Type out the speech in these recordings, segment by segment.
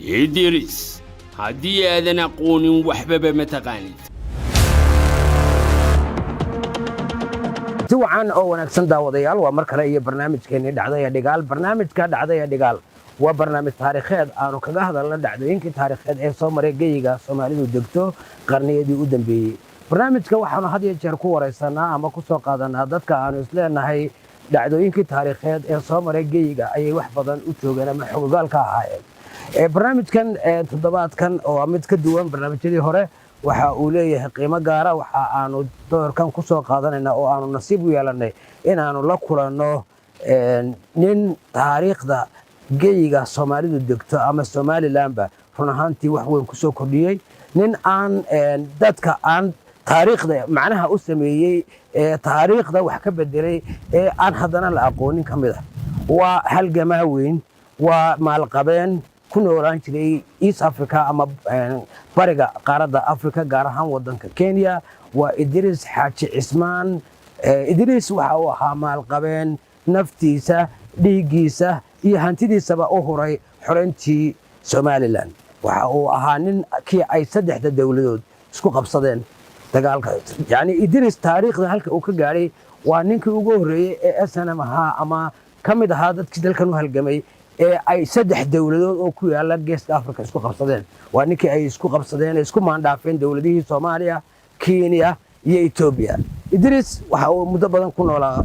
Idris, haddii aadan aqoonin waxbaba ma taqaanid. Si wacan oo wanaagsan, daawadayaal. Waa mar kale iyo barnaamijkeennii Dhacdaya Dhigaal. Barnaamijka Dhacdaya Dhigaal waa barnaamij taariikheed aanu kaga hadalna dhacdooyinkii taariikheed ee soo maray geyiga Soomaalidu degto qarniyadii u dambeeyey. Barnaamijka waxaanu had iyo jeer ku waraysanaa ama ku soo qaadanaa dadka aanu isleenahay dhacdooyinkii taariikheed ee soo maray geyiga ayay wax badan u joogeen ama xogogaalka ahaayeen. Barnaamijkan toddobaadkan oo mid ka duwan barnaamijyadii hore waxa uu leeyahay qiimo gaara. Waxa aanu doorkan ku soo qaadanayna oo aanu nasiib u yeelanay inaanu la kulanno nin taariikhda geyiga Soomaalidu degto ama Somalilandba run ahaantii wax weyn ku soo kordhiyey, nin aan dadka aan taariikhda macnaha u sameeyey ee taariikhda wax ka bedelay ee aan haddana la aqoonin ka mid ah. Waa halgamaa weyn, waa maalqabeen ku noolaan jiray East Africa ama bariga qaaradda Africa, gaar ahaan wadanka Kenya. Waa Idriis Xaaji Cismaan. Idriis waxa uu ahaa maalqabeen naftiisa, dhiiggiisa iyo hantidiisaba u huray xoreyntii Somaliland. Waxa uu ahaa nin kii ay saddexda dowladood isku qabsadeen dagaalka. Yani Idriis taariikhda halka uu ka gaadhay waa ninkii ugu horreeyey ee SNM ahaa ama ka mid ahaa dadkii dalkan u halgamay ee ay saddex dowladood oo ku yaala Geeska Africa isku qabsadeen. Waa ninkii ay isku qabsadeen, isku maandhaafeen dowladihii Soomaaliya, Kenya iyo Etoobiya. Idriis waxa uu muddo badan ku noolaa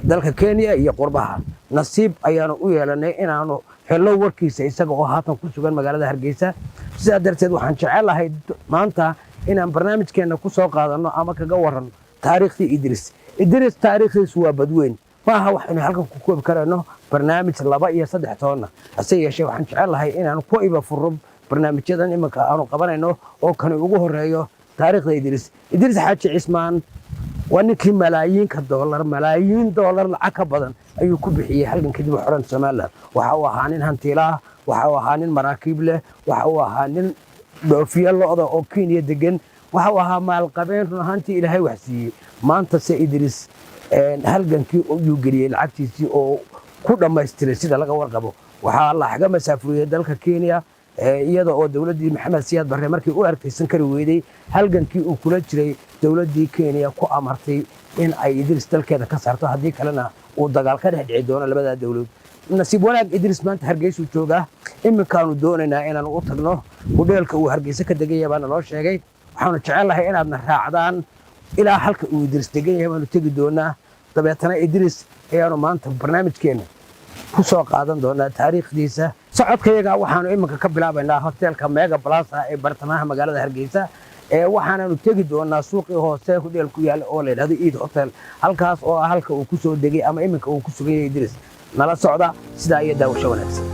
dalka Kenya iyo qurbaha. Nasiib ayaanu u yeelanay inaanu hello warkiisa isaga oo haatan ku sugan magaalada Hargeysa. Sidaa darteed waxaan jecelahay maanta inaan barnaamijkeenna ku soo qaadanno ama kaga waranno taariikhdii Idriis. Idriis taariikhdiisu waa badweyn, maaha waxaynu halkan ku koobi karayno barnaamij laba iyo saddex toonna. Hase yeeshee waxaan jecelahay inaanu ku iba furro barnaamijyadan iminka aanu qabanayno oo kani ugu horeeyo taariikhda Idriis. Idriis Xaaji Cismaan waa ninkii malaayiinka doolar, malaayiin doolar lacag ka badan ayuu ku bixiyey halgan kadib xoranta Somaliland. Waxa uu ahaa nin hantiilaah, waxa uu ahaa nin maraakiib leh, waxa uu ahaa nin dhoofiye lo'da oo Kenya degan, waxa uu ahaa maalqabeen run ahaantii Ilaahay wax siiyey. Maanta se Idriis halgankii ayuu geliyey lacagtiisii oo ku dhammaystiray. Sida laga warqabo, waxaa laxga masaafuriyey dalka Kenya, iyada oo dowladdii Maxamed Siyaad Barre markii u arkaysan kari weyday halgankii uu kula jiray dowladdii Kenya ku amartay in ay Idriis dalkeeda ka saarto, haddii kalena uu dagaal ka dhex dhici doono labadaa dowladood. Nasiib wanaag, Idriis maanta Hargeysuu joogaa. Iminkaanu doonaynaa inaanu u tagno hudheelka uu Hargeysa ka deganya baana loo sheegay. Waxaanu jecelahay inaadna raacdaan ilaa halka uu Idriis degan yahay baanu tegi doonaa. Dabeetana Idriis ayaanu maanta barnaamijkeenna ku soo qaadan doonaa taariikhdiisa. Socodkayaga waxaanu iminka ka bilaabaynaa hoteelka Mega Plaza ee bartamaha magaalada Hargeysa. Ee waxaananu tegi doonaa suuqii hoose hudheel ku yaalla oo la yidhahdo Eid Hotel, halkaas oo ah halka uu ku soo degay ama iminka uu ku sugan yahay Idriis. Nala socda, sidaa iyo daawasho wanaagsan.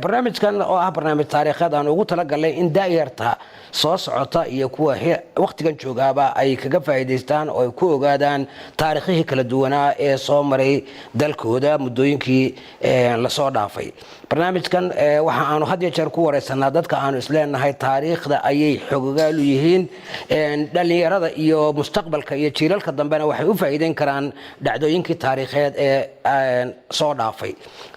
Barnaamijkan oo ah barnaamij taariikheed aan ugu talagalnay in daayarta soo socota iyo kuwa wakhtigan joogaaba ay kaga faa'iidaystaan oo ay ku ogaadaan taariikhihii kala duwanaa ee soo maray dalkooda muddooyinkii lasoo dhaafay. Barnaamijkan waxa aanu had iyo jeer ku wareysanaa dadka aanu isleenahay taariikhda ayay xogogaalu yihiin, dhalinyarada iyo mustaqbalka iyo jiilalka dambena waxay u faa'iideyn karaan dhacdooyinkii taariikheed ee soo dhaafay.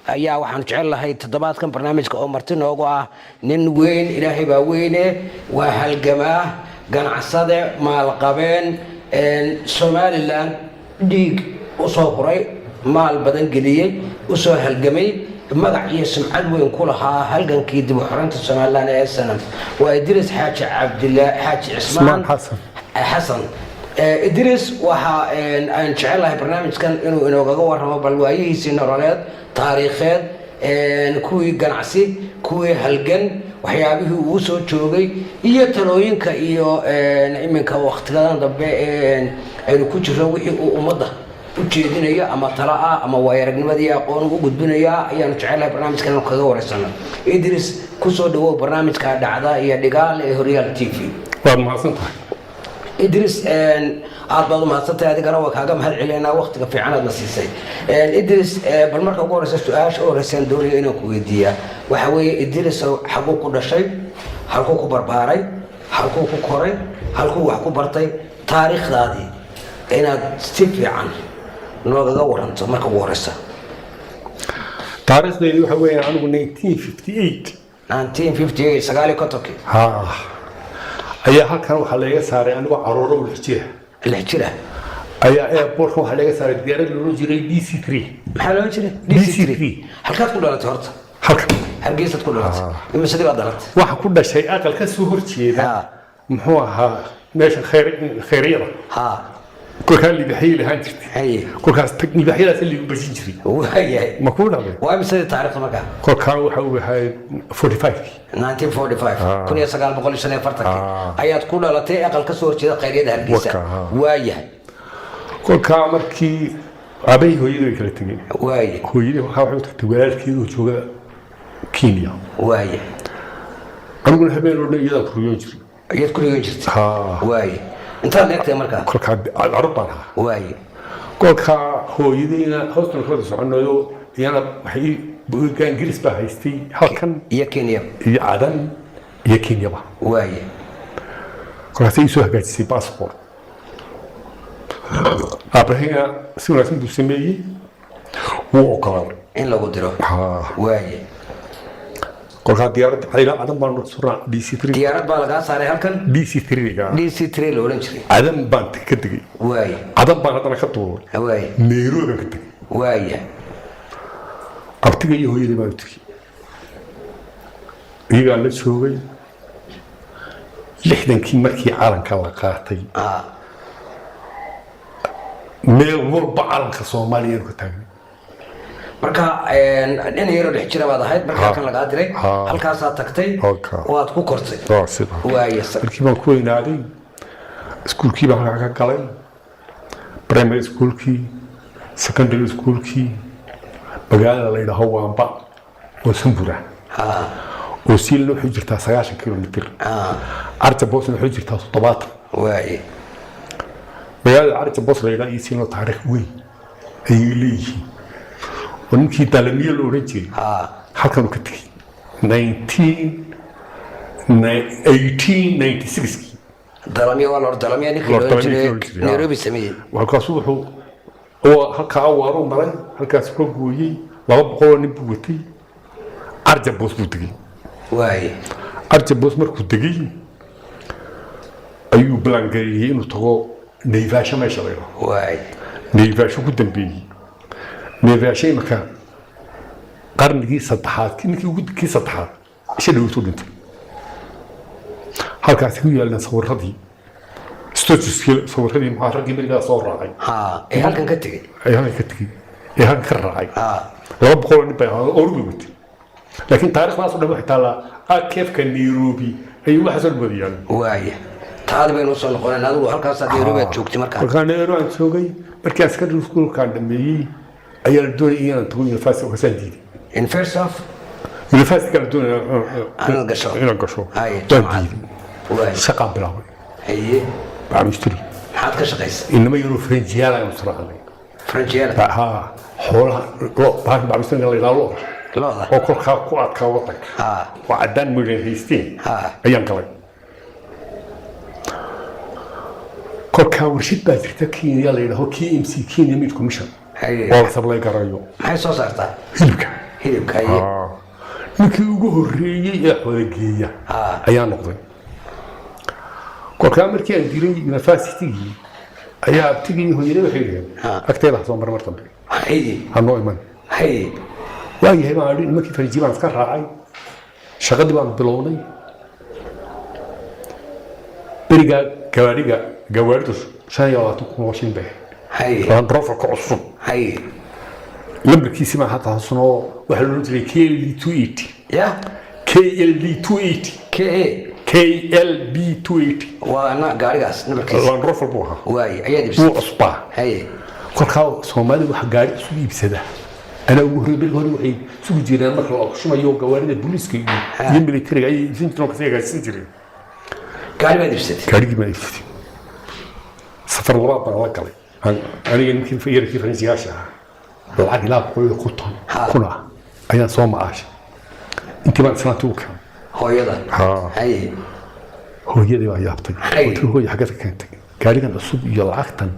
Ayaa waxaanu jecel lahay toddobaadkan barnaamijka oo marti noogu ah nin weyn, Ilaahay baa weyne, waa halgamaa, ganacsade, maalqabeen, Somaliland dhiig usoo huray, maal badan geliyey, usoo halgamay, magac iyo sumcad weyn ku lahaa halgankii dib u xoreynta Somaliland ee SNM. Waa Idriis Xaaji Cabdila Xaaji Cismaan Xasan. Xasan. Idriis waxa aan jecelahay barnaamijkan inuu inoogaga warramo bal waayihiisii nololeed, taariikheed, kuwii ganacsi, kuwii halgan, waxyaabihii uu soo joogay iyo talooyinka iyo iminka waktigadan dambe aynu ku jirro wixii uu ummadda u jeedinayo ama talo ah ama waayaragnimadii aqoon u gudbinaya ayaanu jecelahay barnaamijkan inuu kaga wareysano. Idris, kusoo dhawow barnaamijka Dhacda iyo Dhigaal ee Horyaal TV. Waad mahadsan tahay. Idris, aad baad u mahadsantahay. Adigana waa kaaga mahad celinaynaa waqtiga fiican aad na siisay. Idris, bal marka ugu horeysa, su-aasha u horeysaan doonayo inaan ku weydiiyaa waxa weeye: Idris xaguu ku dhashay, halkuu ku barbaaray, halkuu ku koray, halkuu wax ku bartay? Taariikhdaadii inaad si fiican noogaga waranto marka ugu horeysa. Taariikhdaydi waxa weeyaan, anigu 1958 1958, 59-kii. Ha, ayaa halkan waxaa layga saaray anigoo caruuro u 6 jira. 6 jira. Ayaa airportka waxaa laga saaray diyaarad loolan jiray DC-3. Maxaa loolan jiray? DC-3. Halkaad ku dhalatay horta? Halkan. Hargeysaad ku dhalatay? Imisadii baad dhalatay? Waxaa ku dhashay aqal ka soo horjeeda, muxuu ahaa, meesha khayryada. Kolkaa libaxyay lahaan jirtay. Kolkaas libaxyadaas liigu bajin jiray. Ma kuu dhacday? Waa imisadii taariikhda markaa? Kolkaan waxa uu ahay 45. 1945, 1945-kii ayaad ku dhalatay aqal ka soo horjeeda khayryada Hargeysa. Waka, ha. Kolkaa markii aabahii hooyadii way kala tegeen. Hooyadii kolkaa waxay u tagtay walaalkeed oo jooga Kenya. Aniguna habeen oo dhan iyadaan ku riyoon jiray. Ayaad ku riyoon jirtay? Ha. Intaad leegtahay markaa? Kolkaa carruur baan ahaa. Kolkaa hooyadiina hoostan kala soconayo, iyana waxay boga Ingiriis baa haystay halkan. Iyo Kenya. Iyo Cadan iyo Kenyaba. Kolkaasay ii soo hagaajisay passport. Aabahayna si wanaagsan buu sameeyey, wuu ogolaaday in lagu diro. Kolkaa diyaaradda ilaa Cadan baan soo DC-3. Diyaarad baa lagaa saaray halkan. DC-3 ga. DC-3 la odhan jiray. Cadan baan ka degay. Cadan baan haddana ka duulay. Nairobi baan ka tegay. Abtiga iyo hooyadii baan u tegey, iyagaa la joogay. 60-kii markii calanka la qaatay, meel walba calanka Soomaaliya ka taagnay. Marka nin yaroo 6 jira baad ahayd marka halkan lagaa diray. Ha. Halkaasaad tagtay. Halkaa. Waad ku kortay. Waa sidaa. Markii baan ku weynaaday, iskuulkii baan halkaa ka galay, primary schoolkii, secondary schoolkii, magaalada la yidhaaho Waamba oo Sambura, oo Siilna waxay jirtaa 90 kilomitir, Arja Boosna waxay jirtaa 70. Magaalada Arja Boos la yidhaha iyo Siilno taariikh weyn ayay leeyihiin, oo ninkii Dalamiye la odhan jiray halkan uu ka tegey 1896-kii. Dalamya waa Lord Dalamya ninkii Lord la odhan Dalamya jiray. ninkii la odhan jiray, ha. Nairobi sameeyey. Halkaasu wuxuu oo halkaa awaaruu maray, halkaas ka gooyey, 200 oo nin buu watay, Arja Boos buu degay. Arja Boos markuu degay ayuu balangareeyey inuu tago Nayvaasho, meesha la yidhaho. Nayvaasho ku dambeeyey. Nayvaasho imika qarnigii saddexaad, ninkii ugu kii saddexaad isha dhaweytuu dhintay. Halkaasi ku yaalaan sawiradii statuskii, sawiradii maxaa raggii berigaa soo raacay. Ha, ee halkan ka tegey. Ay halkan ka tegey, ee halkan ka raacay. 200 oo nin bay ahaa, oru bay watay, laakiin taariikhdaas oo dhan waxay taallaa archive-ka Nairobi, ayuu waxaas oo dhan wada yaalaan. Taadi baynu usoo noqonayna. Adigu halkaasaad Nairobi aad joogtay markaa? Kolkaan Nairobi aan joogay, markii aan secondary schoolkaan dhameeyey ayaa la doonayay inaan tago university, kasaan diiday. University of University la doonaya inaad gasho. Inaan gasho. Haye. Waan Jaamacad. diiday. Shaqaan bilaabay. Bacmistri. Maxaad ka shaqaysay? Inama yaroo Faranjiyaal ayaan israacnay. Faranjiyaala? Ha, xoolaha lo, bahasha bacmistriga la yidhaha, lo'da. Lo'da. Oo kolkaa ku adkaa wadanka, oo caddaan midhan haysteen, ayaan galay. Kolkaa warshad baa jirta Kenya la yidhaaho KMC, Kenya Meat Commission, oo la sablay garayo. Maxay soo saartaa? Hilibka. Hilibka, haye. Ninkii ugu horreeyey ee xoolageeya ayaa noqday. Kolkaa markii aan diray universitygii ayaa abtigii hooyada waxay yidhaheen, agteeda ha soo mar mar dambe, ha noo iman. Waayahay baan idhi. Nimankii Faranji baan iska raacay, shaqadii baan bilownay. Berigaa gawaadhiga, gawaadhidu 25,000 oo shilin bay ahayd. Land Roverka cusub, lambarkiisi baan hadda xasuuno, waxaa la odhan jiray KLD 280. Ya? KLD 280. K A? KLB 280. Waa na gaarigaas nambarkiisa. Land Rover buu ahaa. Ayaad wuu iibsatay? Cusbaa. Kolkaa Soomaalida waxa gaari cusub iibsada anaa ugu horreey. Beriga hore waxay sugi jireen marka la shumayo gawaarida booliiska iyo militariga ayay iibsan jireen oo kasii hagaajsan jireen. Gaari baad iibsatay? Gaarigii baan iibsaday. Safar labaad baan la galay. Aniga ninkii yarkii Faransiyaasha ahaa lacag ilaa 150 kun ah ayaan soo macaashay. Intii baan islaantii u keenay. Hooyada? Ha. Haye. Hooyadii baa yaabtay. Hay. Oo tiri, "Hooyo, xaggeed ka keentay gaarigan cusub iyo lacagtan?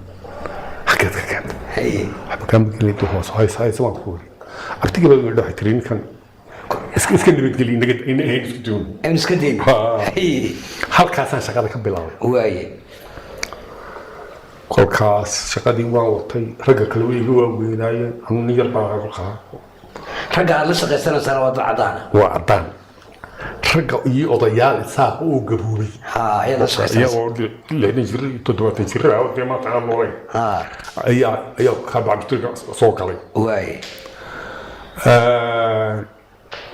Xaggeed ka keentay?" Haye. "Waxba kaama gelin, hoos haysa haysa," waan ku wiri. Abtigii baa yidhi, waxay tiri, "Ninkan iska nabadgeliy, naga ina ahayn isku duun." Aynu iska dayn. Ha. Haye. Halkaasaan shaqada ka bilaabay. Waaye. Kolkaas shaqadii waan watay. Ragga kale way iga waaweynaayeen, anu nin yar baan ahaa kolkaa. Ragga aad la shaqaysanaysana waa dad caddaana? Waa caddaan ragga iyo odayaal Isaaq oo gaboobay. Ha, ayaad la shaqaysanaysaa. Iyagoo 60 jir iyo 70 jir ah oo dee maanta aan noolayn ayaa kaa bacmushtarka soo galay. Waaye.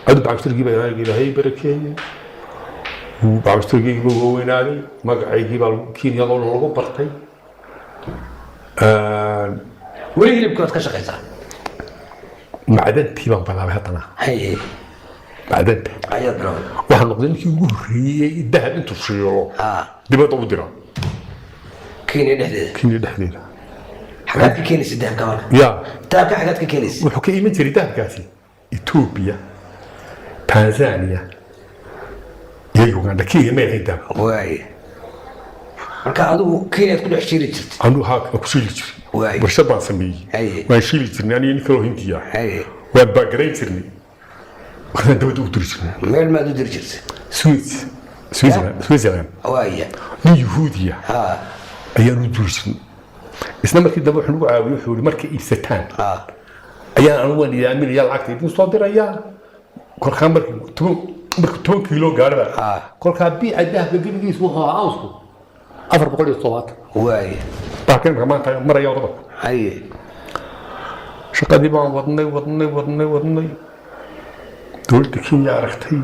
Adu bacmushtarkii baa Ilaahay barakeeyey. Bacmushtarkiygii baa waaweynaaday, magacaygii baa Kenya oo lagu bartay. Weli hilibka waad ka shaqaysaa? Macdantii baan bilaabay haddana. Haye. Macdanta. Ayaad bilowday. Waxaa noqday ninkii ugu horreeyey dahab intuu shiilo dibadda u dira. Kenya dhexdeeda? Kenya dhexdeeda. Xagaad ka keenaysa dahabka marka? Ya. Dahabka xagaad ka keenaysa? Wuxuu ka iman jiray dahabkaasi Ethiopia, Tanzania iyo Uganda. Kenya may ahayn dahab. Waaye, marka adigu Kenyaad ku dhex jiri jirtay? Anuu haa, ku shiili jiray. Waay. Warshad baan sameeyey. Haye. Waan shiili jirnay aniga nin kaloo Hindiya. Haye. Waan baagarayn jirnay, markaan dabadda u diri jirnay. Meel maad u diri jirtay? Swiss, Switzerland, Switzerland. Waaya. Nin Yuhuudiya ayaan u diri jirnay. Isla markii dambe wuxuu nagu caawiyey, wuxuu yihi, "Markay iibsataan ayaan anigu waan idaaminaya, lacagta idin soo dirayaa." Kolkaa markii 10 kiilo gaaraba, kolkaa biica dahabka gebigiisu wuxuu ahaa awsku 470. Waaya. Baakin marka maanta maraya wadada. Haye. Shaqadii baan wadnay, wadnay, wadnay, wadnay. Dowladda Kenya aragtay,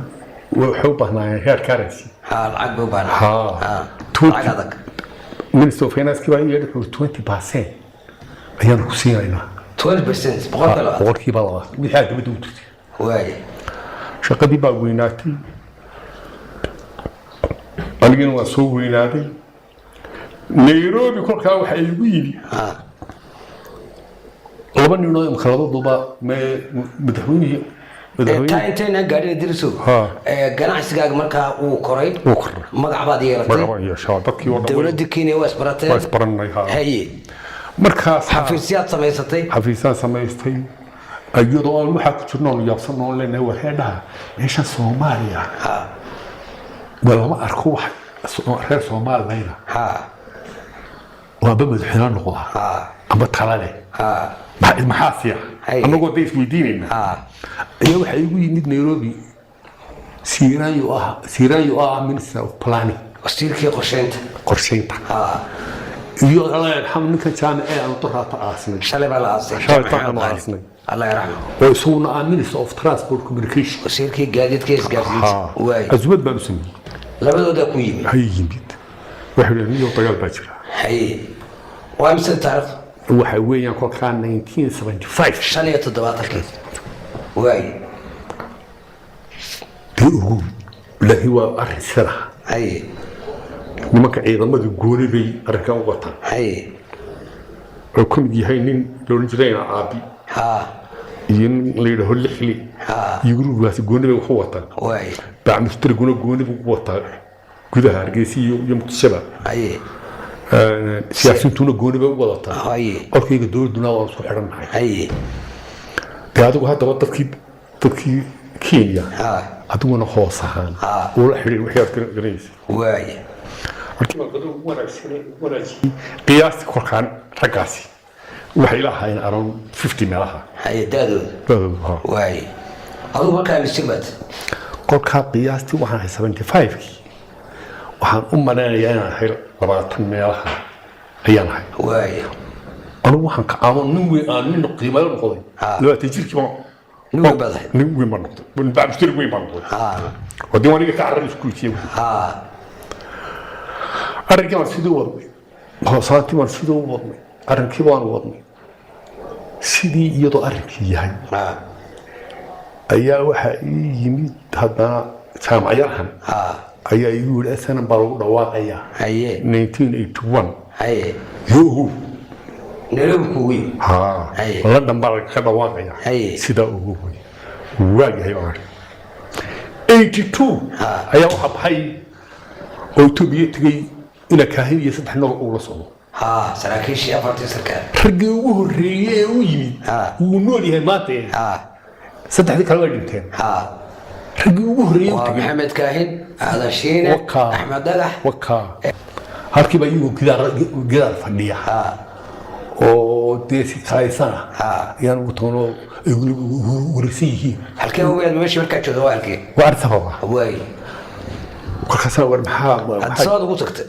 waxay u baahnaayeen hard currency. Ha, lacag bay u baahnaa. Ha. Lacag adag. Minister of Finance baa ii yeedhay, wuxuu 20% ayaanu ku siinaynaa. 20%, 20%? 20% wixii aad dibadda u dirtay. Waaya. Shaqadii baa weynaatay, anigina waan soo weynaaday. Nairobi kolkaa waxaa igu yimi laba nin oo imka labaduba madaxweynihii Taa madaxweyne intaynaan gaadhin, Dirisow, Ha. ganacsigaaga markaa wuu koray. Wuu koray. Magac baad yeelatay. Magac baan yeeshaa, dadkii oo dhan Dowladda Kenya waa isbarateen. Waa isbarannay, ha. Haye. Markaas Xafiisyaad samaysatay. Xafiisaan samaystay, iyadoo aan waxaa ku jirno oonu yaabsan oon leenahay, waxay dhaha meeshan Soomaaliya waa lama arko wax reer Soomaalileyna waaba madaxweyne noqda amba tala leh. Maxaa siya? Hay. Annagoo da isweydiinayna ayaa waxaa igu yimid Nairobi Siranyo ah Minister of Planning. Wasiirkii qorsheynta. Qorsheynta. Iyo Allah yarxam ninka jaamice aanu daraata aasnay. Shalay baa la aasay. Shalay baa la aasnay. Allah yarxamo. Oo isaguna ah Minister of Transport Communication. Wasiirkii gaadiidka iyo isgaarsiinta. Waay. Casuumad baan u sameeyey. Labadoodaa ku yimi? Hay, yimid. Waxay yidhahdeen, "Niyow, dagaal baa jira." Haye, waa mise taariikhdu? Waxa weeyaan kolkaa 1975. 75-kii, waay. Dee ogow, laakiin waa arrin sir ah. Haye. Nimanka ciidamada gooni bay arrinkan u wataan. Haye. Oo ka mid yahay nin loodhan jirayna Aabi iyo nin la yidhaaho Lixli iyo gruubkaasi gooni bay wax u wataan. Waay. Bacmushtariguna gooni buu u wataa gudaha Hargeysa iyo Muqdishoba. Haye. Siyaasiyiintuna gooni bay u wadataa. Haye. Qolkayga dowladduna waan isku xidhannahay. Haye. Dee adigu haddaba dadkii Kenya adiguna hoos ahaan ula xidhiir wixii aad garanaysa. Waay. Markii baan qadada ugu wanaagsanay, ugu wanaajiyey. Qiyaastii kolkaan raggaasi waxay ila ahaayeen around 50 meelaha. Haye, daadooda? Dadoodu, ha. Waay, adigu markaa misir baad? Kolkaa qiyaastii waxaan ahay 75-kii, waxaan u malaynayaa inaan ahay 20 meelaha ayaan ahay. Waay. Anigu waxaan ka amo nin weyn aan nin qiimayo noqday. 20 jirkii baan. Nin weyn baad ahayd. Nin weyn baan noqday, bacmushtari weyn baan noqday. Haddii waan iga ka carari iskuulkiya. Arrinkii baan sidii u wadnay, hoosaantii baan sidii u wadnay, arrinkii baan wadnay sidii iyadoo arrinkii yahay ayaa waxaa ii yimid haddana jaamacyarhan ayaa igu yidhi, SNM baa lagu dhawaaqayaa. Haye. 1981. Haye. Yoo. Nairobi kugu yimi. Haa. Haye. London baa lagaga dhawaaqaya. Haye. Sidaa ugu wey waayahay baan 82 ayaa waxaa baxay oo Itoobiya tegey ina Kaahin iyo saddex nolol uu la socdo. Ha, saraakiishii afartii sarkaal. Raggii ugu horreeyey ee u yimid wuu nool yahay maanta. Saddexdii kale way dhinteen. Raggii ugu horreeyey u Waa tegey Maxamed Kaahin, Aadan Shiine, Wakaa. Axmed Dhagax. Wakaa halkiiba iyagoo gidaar fadhiya oo dee si kalaysana ayaan ugu tagnoo ay weliba wareegsan yihiin. Halkee ogeed meeshii markaa joogta? Waa halkee? Waa Addis Ababa. Waay. Kolkaasna war maxaa Hadda saad ugu tagtay?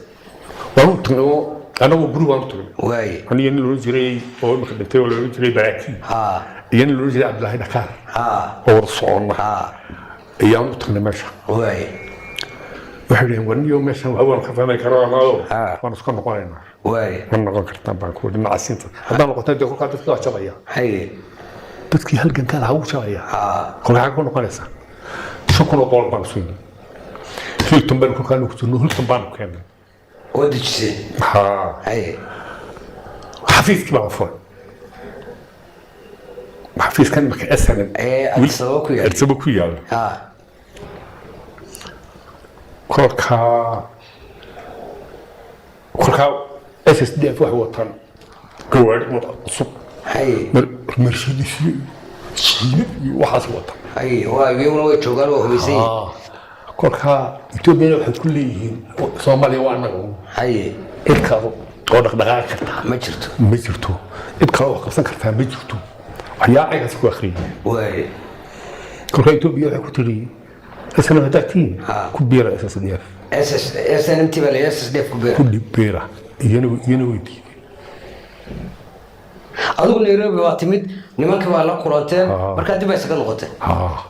Waan u tagnay oo anagoo guri waan u tagnay. Waay. Aniga nin loodhan jiray oo imika dhintay oo loodhan jiray Baraaki iyo nin loodhan jiray Cabdilaahi Dhakaar oo wada soconna ayaan u tagnay meesha. Waay. Waxay dhaheen, war niyo, meeshan waxba waan ka fahmi karaa, waan iska noqonaynaa. Waay. Ma noqon kartaan baan ku dhinacasiinta haddaan noqotay dee kolkaa dadkii waa jabaya. Haye. Dadkii halgankaa lahaa wuu jabaya. Kolkaa xagga ku noqonaysaa $5,000 baan sugnay. Hilton baan kolkaa ku jirno, Hilton baanu keennay. Oo dejiseen? Haa. Haye. Xafiiskii baan furay, xafiiskan imika SNM. Ee Addis Ababa ku yaal. Addis Ababa ku yaala. Kolkaa SSDF waxay wataan gawaari wada cusub. Haye. Mercedes iyo Jiibab iyo waxaas wataan. Haye, waa iyaguna way joogaan, waa hubaysan yihiin. Kolkaa Etoobiyana waxay ku leeyihiin Soomaaliya waa annaga un. Haye. Cid kale oo dhaqdhaqaaqi kartaa ma jirto. Ma jirto. Cid kale oo qabsan kartaa ma jirto. Waxyaa aygaas ku akhriyay. Waay. Kolkaa Etoobiya waxay ku tiri, SNM haddaad tihiin, ku biira SSDF. SS SNMT baa la SSDF ku beera. Ku biira. Iyana way diideen. Adigu Nairobi waa timid, nimankii waa la kulanteen, markaa dib bay isaga noqoteen.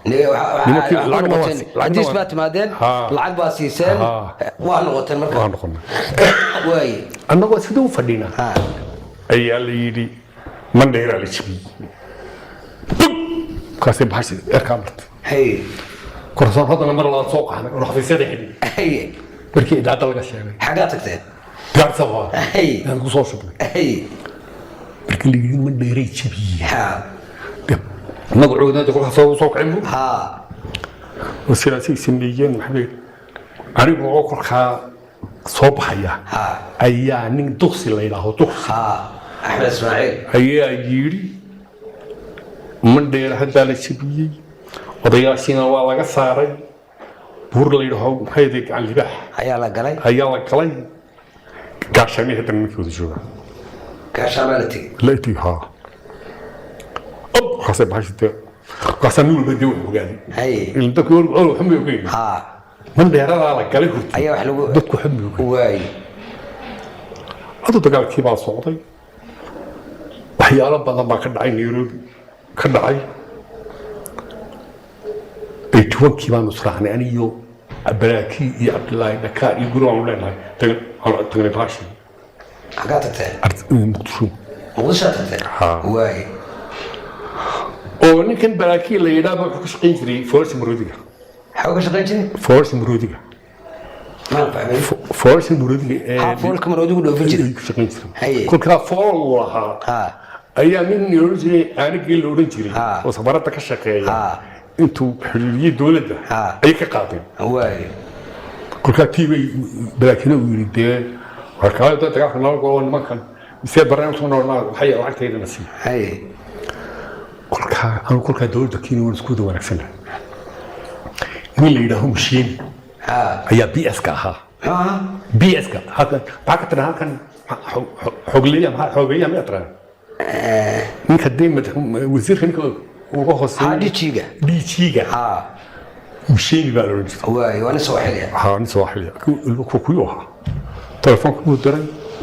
Nimankii waxaa ku lacagna waa noqoteen lacagna hadiis baa timaadeen, lacag baa siiseen, waa noqoteen marka. Waa noqonay. Waay. Annagoo sida u fadhinaa ayaa la yidhi Mandheeraa la jibiyey. Bug! Markaasay bahashi erkaa martay. Haye. Korsoon haddana mar labaad soo qaxnay oo xafiisyada xidhay. Haye. Markii idaacadda laga sheegay. Xaggaa tagteen? Gaarisa waa. Haye. Ayaan ku soo shubnay. Haye. Markii la yidhi Mandheeray jabiyey, dee magacoodana dee kolkaas soo kacay bu oo sidaasay sameeyeen. Maxay anigu oo kolkaa soo baxaya ayaa nin Duksi la yidhaaho, Duksi Axmed Ismaaciil ayaa yidhi Mandheera haddaa la jabiyey, odayaashiina waa laga saaray, buur la yidhaaho maxay Gacan Libaax ayaa la galay. Ayaa la galay. Gaashaamay haddana ninkii wada jooga. Gaashaabaa la tegey. La tii haa ob markaasay bahashi dee markaasaa nin walba dee wax ogaaday. Haye. Ilan dadku wal waxba may ogeyn. Mandheeradaa la galay horti Ayaa wax lagu dadku waxba may ogeyn. Waay. Hadda dagaalkii baa socday, waxyaalo badan baa ka dhacay Nairobi ka dhacay. 81-kii baanu israacnay aniyo Baraaki iyo Cabdilaahi Dhakaar iyo guri baanu leenahay tagnay bahashi. Xaggaa tagteen? Muqdisho. Muqdishoa tagteen? Waay. Oo ninkan Baraaki la yidhaahba wuxuu ka shaqayn jiray foolasha maroodiga. Maxaa uga shaqayn jiray? Foolasha maroodiga. Maan fahmin. Foolasha maroodiga ee Ha, foolka maroodigu dhoofin jiray. ayuu ka shaqayn jiray. Haye. Kolkaa fool uu lahaa ayaa nin la odhan jiray Aanigii la odhan jiray oo safaradda ka shaqeeya intuu xiriiriyey dowladda ayay ka qaadeen. Waay. Kolkaa tii bay Baraakina uu yidhi dee warkaale dad dagaalka nala golo nimankan mise barnaamij soo noolnaa waxay lacagtaydana sii. Haye. Kolkaa anu kolkaa dowladda Kenya waan isku wada wanaagsanahay. Nin la yidhaaho Mushiini ayaa PS ka ahaa. Muxuu ahaa? PS ka halkan maxaa ka tiraa halkan xogleeya maxaa xoogeeya miyaa tiraa ninka dee wasiirka ninka uga hooseeya. DG-ga. DG-ga. Mushiini baa la odhan jiray. Waay, waa nin Sooxili ah. Haa, nin Sooxili kuyu ahaa. Telefoonka buu diray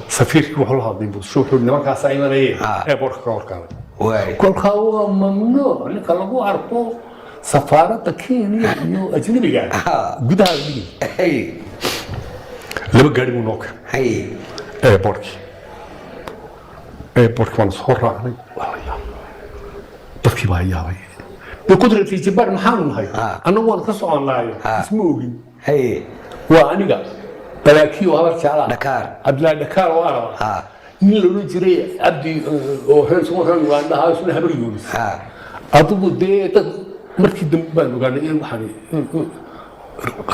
safiirkii, wuxuu la hadlay Muqdisho, wuxuu yihi nimankaasaa imanayeen airportka ka horkaalay. Waay. Kolkaa waa mamnuuc ninka lagu arko safaaradda Kenya iyo ajnabiga gudaha dhigi. Haye. Laba gaari buu noo keenay. Haye. Airportkii waanu soo raacnay. Waa la yaabay, dadkii baa yaabay. Biqudrati jabbaar maxaanu nahay annagu waan ka soconnaayo isma ogin. Haye. Waa aniga, Balaaki oo Habar Jeclaa, Dhakaar. Cabdilaahi Dhakaar oo Araba, Nin la odhan jiray Cabdi oo reer suma reer Uganda ahaa, isna Habar Yoonis. Adigu dee dad markii dambe baan ogaanay in waxaan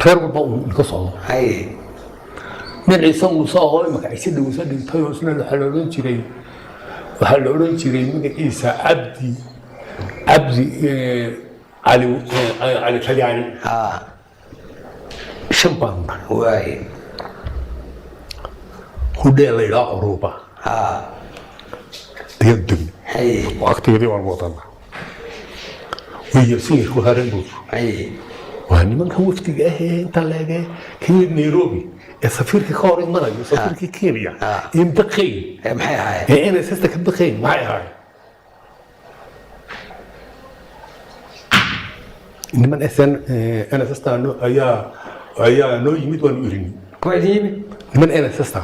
reer walba uu ka socdo. Nin Ciise Muuse ahoo imaka Ciise Dhowsa dhintay oo isna waxaa la odhan jiray magaciisa Cabdi Cali Talyaani. Shan baan nahay. Hudheel la yidhaha Curuba ayaan degnay. Oo agteedii waan wadanaa, way yabsan yihiin ku hareen buur. Waa nimankan wafdiga ah ee inta leege ka yimid Nairobi ee safiirka ka hor imanayo, safiirkii Kenya iyo baqayn. Maxay ahaayeen? Ee NSS ka baqayn maxay ahaayeen? Niman SN NSS ta ayaa noo yimid, waanu irini. Kuwa idin yimid? Niman NSS ta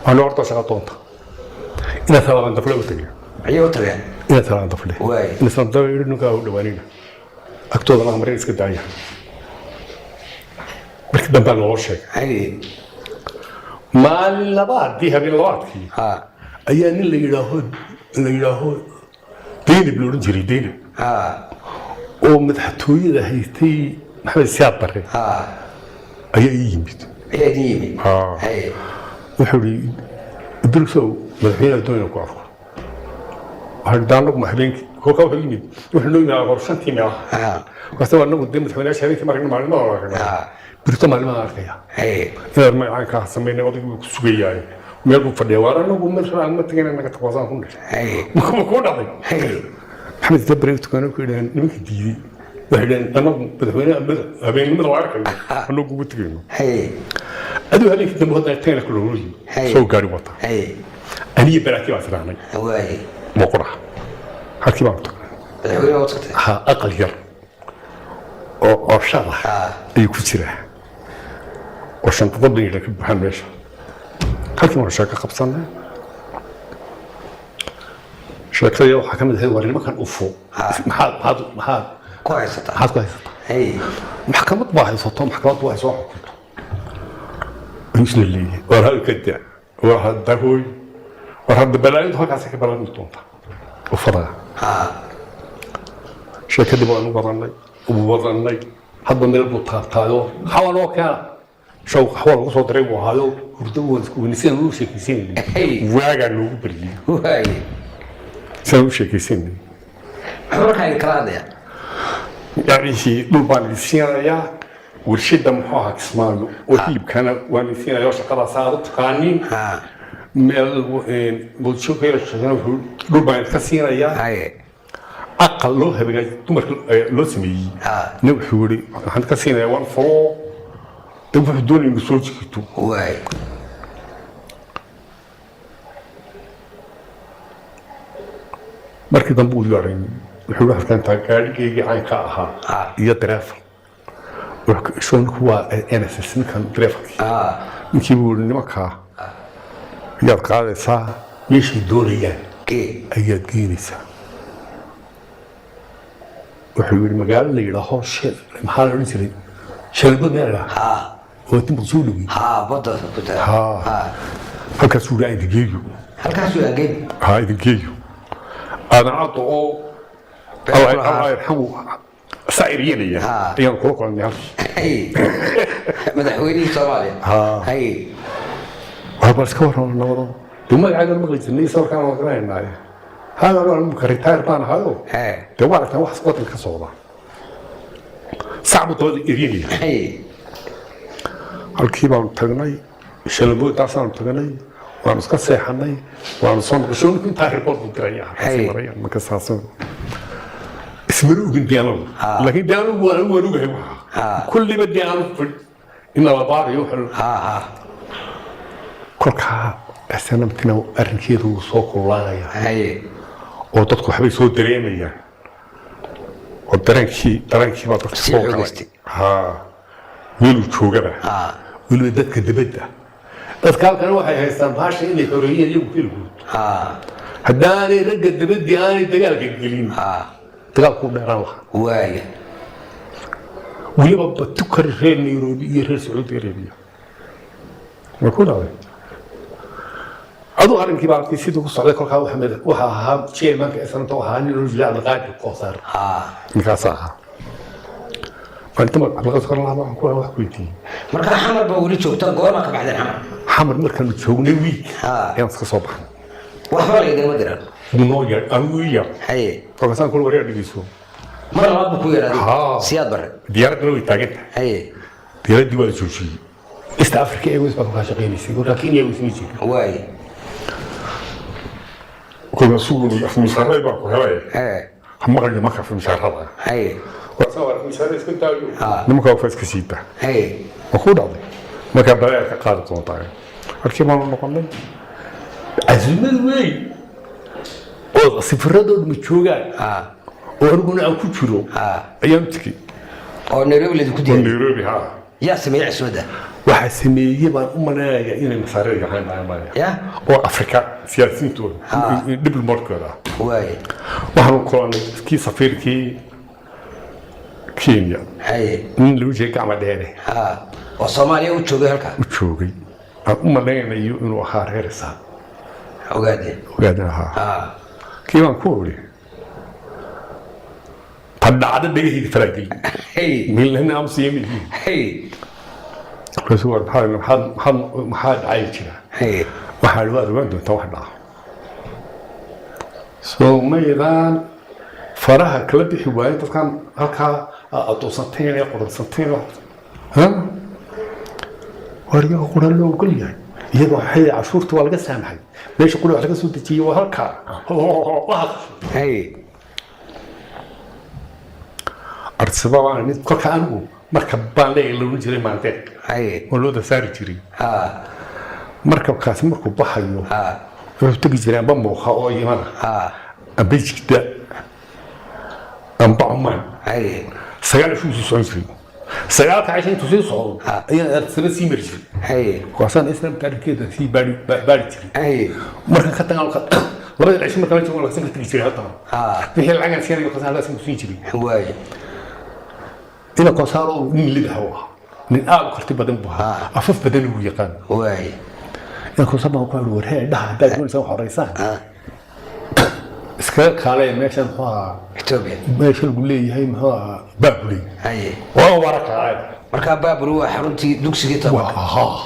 waa noo horta shaqa doonta inaad Salaaban Dafle u tageen. Ayay u tageen? Inaad Salaan Dafle. Inaad Salaan Dafle yidhi ninkaa u dhawaanina, agtooda la marin, iska daaya. Markii dambaa naloo sheegay. Maalin labaadii, habeen labaadkii ayaa nin la yidhaaho Daynab, la odhan jiray Daynab, oo madaxtooyada haystay Maxamed Siyaad Barre ayaa ii yimid. Ayaa idin yimid? Haa. Wuxuu yidhi, "Idrisow, madaxweynaha doonaya ku arko." Waxaa yidhi, anagu ma habeenkii kolkaa wuxuu yimid, wuxuu noo yimid aqoor 5-tii meelaha. Markaase waa anagu dee madaxweynayaasha habeenkii maragna, maalimada aragna. Birto maalimada arkaya. Inaad magacaankaa samaynay, odaygu wuu ku sugayaaye, meel buu fadhiya. Waar anagu meel rabaan ma tagayna, naga taqwaasaan ku dhashay. Ma ku dhacday? Maxamed Siyaad Barre tukaano ku yidhaheen nimanka diiday, waxay yidhaheen, anagu madaxweynaha habeennimada waa arkayno, anagu ugu tegayno. Adigu habeenkii dambe haddana tagana ku loola yimi. Soo gaari wata. Aniyo Baraaki baa israacnay. Moqora halkii baanu tagnay. Madaxweyne u tagtay? Ha, aqal yar oo cooshada ayuu ku jiraa oo shandado dhan ka buuxaan meesha. Halkii baanu sheeko qabsanay. Sheekadii waxaa ka mid ahayd, war nimankan ufo maxaad ku haysataa? Maxaad ku haysataa? Maxkamad baa haysato, maxkamaddu waxay soo xukunto ayuu isna leeyahay. War halka da, war hadda hooy, war hadda balaayadu halkaasay ka balami doontaa ufada. Sheekadii baanu wadanay, hadba meel buu taabtaayo, xawa noo keena, shaw xawa lagu soo diray buu ahaayo. Hurdo waan isku weynay sidaan u sheekaysanayay. Waagaa noogu baryey. Sidaan u sheekaysanayay. Muxuu markaa idin kala hadlayaa? Yacnihii dhul baan idin siinayaa, warshada muxuu ahaa Kismaayo oo hilibkana waan idin siinayaa oo shaqadaas aad u taqaaniin. Meel Muqdisho ka yara shaqeynaa, wuxuu dhul baan idinka siinayaa. Aqal loo hagaaj dumarka loo sameeyey. Nin wuxuu yidhi, waxaan ka siinayaa one floor. Dib wuxuu doonaya inuu soo jiito. Markii dambe uu yeedhay, wuxuu yidhi, waxaad keentaa gaadhigaygii caynka ahaa iyo dareefal. Ninku waa NSS, ninkan dareefalkii. Ninkii buu yidhi, nimankaa ayaad qaadaysaa, meeshay doonayaan ayaad geynaysaa. Wuxuu yidhi, magaalo la yidhaaho sheel, maxaa la odhan jiray, Sheelgood meel la oo timba soo dhowey. Badda ku taa. Halkaasuu yidhi, aan idin geeyo. Halkaasuu aangeyn? Ha, idin geeyo. Aadan Caddo oo Allah yarxamu saa'ir yeelaya ayaan kula kulannay halkii. Madaxweynihii Soomaaliya? Waa bal iska warrama nabado dee, magacaaga maqli jirnay, sawirkaan waan garanaynaaye. Hada waa imika retire baan ahayo. Dee waa aragtaan wax waddanka ka socda, sac buu dabada eryanaya. Halkii baanu tagnay, shalamboodaasaanu tagnay, waanu iska seexanay, waanu soo noqosho. Ninku intaa report buu diraya, halkaasay marayaan. Marka saas ismana ogin dee anagu, laakiin dee anigu waan ogahay waxa kulliba dee aanu fidh in la baarayo waxa kolkaa SNMtina arrinkeedu wuu soo kululaanaya oo dadku waxbay soo dareemayaan oo dareenkii baa dadka Sii soo galay. xogeystay. Ha, meeluu joogaba. Weliba dadka dibadda, dadka halkan waxay haystaan baasha inay xoreeyeen iyagu keligood. Haddaanay ragga dibaddii aanay dagaalka gelin, dagaalku dheeraan lahaa. Weliba batukar reer Nairobi iyo reer Sacuudi Arabiya way ku dhacday. Aduu arrinkii baa arkay siduu ku socday. Kolkaa waxa ahaa chairmanka SNMta, ahaa nin loo jiray Cabdiqaadir Koosaar. Ninkaasaa ahaa. Maalinta marka Cabdiqaadir Koosaar la waxaan ku wax weydiiyey. Marka Xamar baa weli joogta? Goorma ka baxdeen Xamar? Xamar markaanu joognay wiig ayaan iska soo baxnay. Waxba laydinma diran? Noo yar, anigu ii yar. Kolkaasaan kula wareer dhegeyso. Mar labaad buu ku yaraaday? Siyaad Bare. Diyaaraddana way taagan tahay. Diyaaraddii waa la joojiyey. East Africa Airways baa kolkaa shaqaynaysay, kolkaa Kenya Airways ma jirin. Kolkaasuu afmisaaray baa ku helay. Maqalyo marka afmisaarada. Waa afmisaarada iska daayo. Nimanka waa iska siita. Waa ku dhacday markaa balaa ka qaadi doontaa. Halkii baanu noqonay casuumad weyn oo safiradoodu ma joogaan oo aniguna aan ku jiro ayaan tegey. Oo Nairobi laydinku Oo diyaariyey? Nairobi, ha. Yaa sameeyey casuumadda? Waxaa sameeyey baan u malaynayaa inay Masaarida yahaan baan malaya oo Afrika siyaasiyiintooda, diblomatkooda ah. Waxaanu kulannay kii safiirkii Kenya, nin lagu jeegay Gacma Dheere. Oo Soomaaliya u joogay halka? U joogay, aan u malaynayo inuu ahaa reer Isaaq. Ogaadeen. Ogaadin ahaa. Kii baan ku uri ta dhacda dhegahayga faraageli milana amsiya mihi. Markaasuu, war maxaa dhacay jira? Waxaa waad ogaan doontaa wax dhaca. Soo maydaan faraha kala bixi waayo dadkan halkaa adoonsanteen ee quransanteen, ha war iyaga qura loo ogol yahay, iyaga waxay cashuurta waa laga saamaxay, meesha qura wax laga soo dejiyey waa halkaa. Arsaba mid kolka anigu marka baan leeyahay la oran jiray Maandeeq oo loo saari jiray. Markabkaasi markuu baxayo wuxuu tegi jiray amba Muuqa oo Yimana, amba Jidda, amba Cumaan. 9 cishuu sii socon jiray. 9-ka cisho intuu sii socdo ayaan Arsaba sii mari jiray. Kuwaasaan Islam taariikeeda sii baari jiray. Markan ka tagaan labada cisho markaan la joogo lakasan ka tegi jiray haddana. Wixii lacagaan siinayo kasan halkaas ku siin jiray. Ina Kosaaro nin lidax u ahaa, nin aad u karti badan buu ahaa, afaf badan uu yaqaan. Ina Kosaar baan ku war hee dhaha, haddaad doonaysaan wax horeysaan iskaga kaalaya meeshan, muxuu ahaa? Ethiopia. Meesha lagu leeyahay, muxuu ahaa, Baabuley. Waa wara kaalaya. Marka Baabuli waa xaruntii dugsigii tababarka? Haa.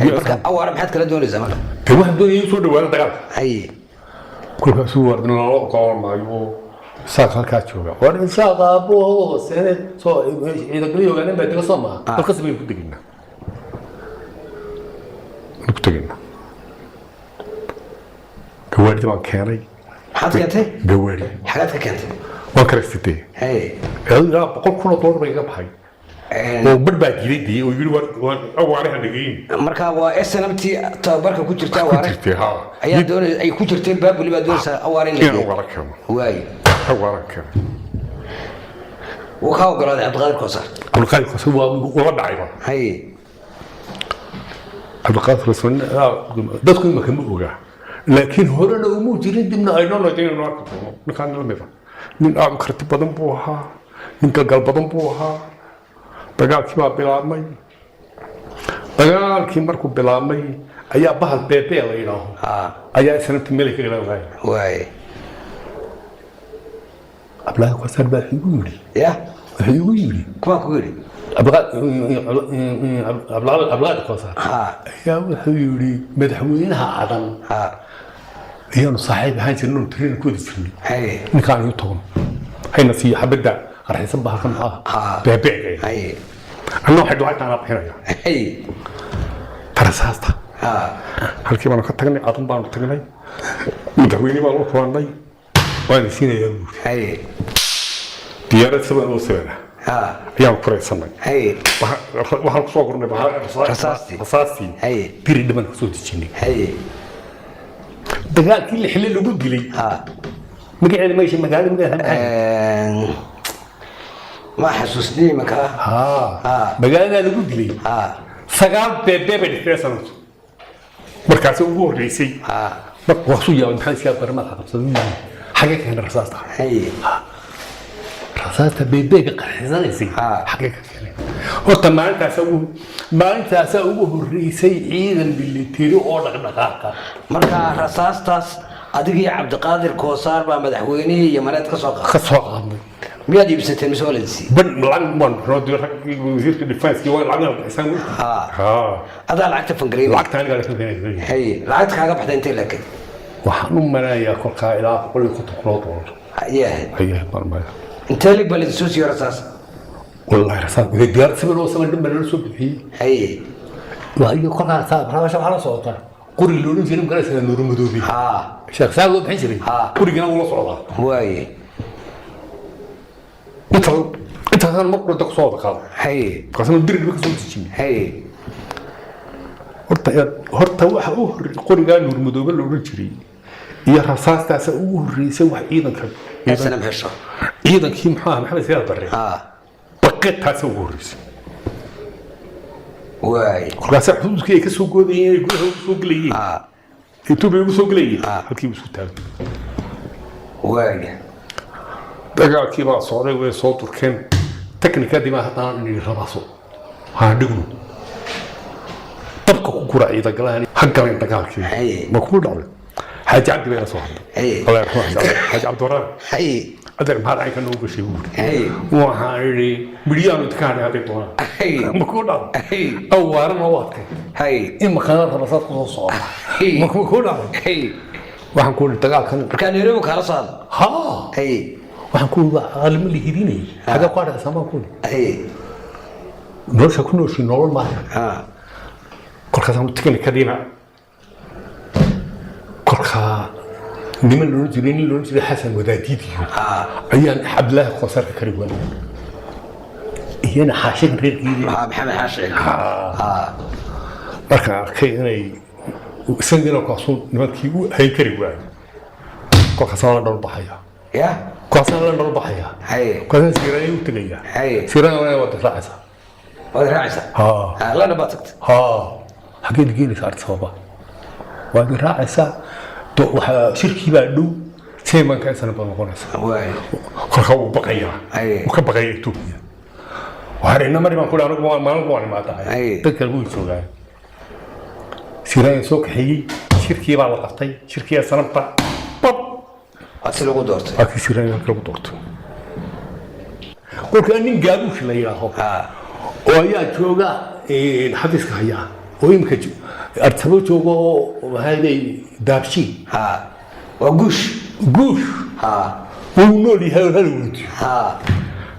Marka Awaare maxaad kala doonaysaa marka? De waxaan doonayay in soo dhawaada dagaalka. Kolkaasuu war loola ogolaan maayo, Isaaq halkaa jooga. War Isaaq aabbo hoose soo ciidankaliya ogaaneen baa dega, soo maaha? Halkaas baynu ku degaynaa, ku tegaynaa. Gawaarida baan keenay. Maxaad keentay? Gawaari. Xagaad ka keentay? Waan karaysatay. Ilaa 100,000 oo dollar bay iga baxay oo bar baa diiday dee oo yidhi war Awaaraha nageyn. Marka waa SNMT tababarka ku jirta ku Awaare jirtay, ha. Ayaa doonay ay ku jirteen Baabuli baa doonaysaa Awaare in la inaan geeyo. Awaara keeno. Awaara keeno. Wuu kaa ogolaaday Cabdiqaadir Koosar? Cabdiqaadir Koosar waa ula dhacayba. Cabdiqaadir Koosar dadku imaka ma ogaa, laakiin horena umuu jirin, dibna aynoo inaynu arki doono. Ninkaan la mid ah, nin aad u karti badan buu ahaa, nin galgal badan buu ahaa. Dagaalkii baa bilaabmay. Dagaalkii markuu bilaabmay ayaa bahal beebee la yidhaaho ayaa isnanta meel ay ka galan waayay. Cabdilaahi Koosar baa wuxuu igu yidhi wuxuu igu yidhi. Kuwaa kugu yidhi? Cabdiqaadir Koosar ayaa wuxuu yidhi madaxweynaha Cadan ayaanu saaxiib ahaan jirnay oonu train ku wada jirnay. Ninkaan igu tago hayna siiyo xabadda qarxisan bahalkan, maxaa beebeega. Anna waxay lacagtaan bixinaya tarasaasta. Halkii baanu ka tagnay, Cadan baanu tagnay, madaxweyne baan la kulannay. Waana siinayaa buuri. Diyaarad 707 ah ayaan kuraysanay. Waxaan kusoo gurnay Rasaastii. Rasaastii biri dhiban kusoo dejinay. Dagaalkii lixle lagu dilay, magaceeda, meesha, magaalada magaceeda maxay? Ma xasuusni imanka. Magaaladaa lagu dilay 9 beebee bay dhigtay sanadku markaasi ugu horreysay. Marka waa su yaabay, maxaa iska barmaad qabsaday, xagee ka keenay rasaasta? Rasaasta beebeega qarxisanaysay xagee ka keenay? Horta maalintaasaa ugu horreysay ciidan military oo dhaqdhaqaaqa. Marka rasaastaas adigii Cabdiqaadir Koosaar baa madaxweynihii Yamaneed ka soo qaaday? Ka soo qaadnay. Miyaad iibsateen mise waa la siiyey? Ban lacag baan bixinoo dee raggii wasiirka defense waa lacagna bixisaan. Ha. Adaa lacagta fangareynay? Lacagta anigaa la fangareynay. Haye, lacagta kaaga baxday intay laakiin? Waxaan u maleeyaa kolkaa ilaa $150,000. Ayay ahayd? Ayay baan maleeyaa. Intee lig baa laidin soo siiyey rasaas? Wallahi rasaas diyaarad 707 dhan baa nala soo bixiyey. Waa iyo kolkaa saa waxaa la socotaa qori loodhan jiray magaraysaa, Nuuru Madoobe. Sheekh saa loo bixin jiray. Qurigana wuu la socdaa. Waaye. Inta intaasaan mar qura kusoo wada qaado. Markaasna diriga ka soo dejiyey. Horta waxa u horreeyay qorigaa Nuur Madoobe la odhan jiray iyo rasaastaasa ugu horreysay wax ciidanka SNM hesho. Ciidankii muxuu ahaa, Maxamed Siyaad Barre. Baqetaasa ugu horreysay. Waaye. Kolkaasaa xuduudkii ay ka soo goodayeen, ay gudaha ugu soo gelayeen, Etoobiya ugu soo gelayeen, halkii buu isku taagay. Waaye. Dagaalkii baa socday, way soo durkeen, teknikadii baa haddana nidhi rabaaso haan dhigno, dabka ku gura ciidagalahan ha galeen dagaalkii. Ma kuu dhacday? Xaaji Cabdi bay la soo hadlay. Allah yarxamo Xaaji Cabdi, Xaaji Cabdiwaraab. Adeer, maxaad caynka noogu gashay buu yidhi. Waxaan idhi midhiyaanu idinka hadhay hadday doonaan. Ma kuu dhacday? Awaarana u adkay. Imakaana rabasaad ku soo socda. Ma kuu dhacday? Waxaan ku idhi dagaalkan Markaa Nairobi kaala soo hadla? Haa. Waxaan ku idhi aqalima la hidinayay, xagee ku hadhaysaa baan ku idhi. Nolosha ku nooshii nolol maaha. Kolkaasaan tiknikadiina kolkaa niman loodhan jiray, nin loodhan jiray Xasan Wadaadiidiyo ayaan Cabdilaahi Koosarka kari waayay, iyana xaashigan reerkiidii. Maxamed Xaashi. Markaan arkay inay isagiina kolkaasuu nimankii u hayn kari waayo, kolkaasaan la dhol baxaya. Ya. Kolkaasaan la dhol baxaya. Kolkaasaan Siiraanya u tegaya. Siiraanya waad raacaysaa. Waad raacaysaa? Haa. Lana baad tagtay? Haa, xageed geenaysa Addis Ababa, waad raacaysaa. Waxaa shirkii baa dhow, chairmanka isana baad noqonaysaa. Waaye. Kolkaa wuu baqayaa. Wuu ka baqaya Etoobiya. Waxaan ina mari baan ku anigu maalin waan imaadahay. Dad kale wuu joogaa. Siiraanya soo kaxeeyey, shirkii baa la qabtay, shirkii sanabta bab. Waad si lagu doortay? Waa kii Siiraanya halkii lagu doortay. Kolkaa nin Gaabuush la yidhaaho oo ayaa jooga xafiiska hayaa oo imika Artabo jooga oo maxaa Daabshiil. Waa Guush. Guush. Wuu nool yahay oo hala weydiiyo.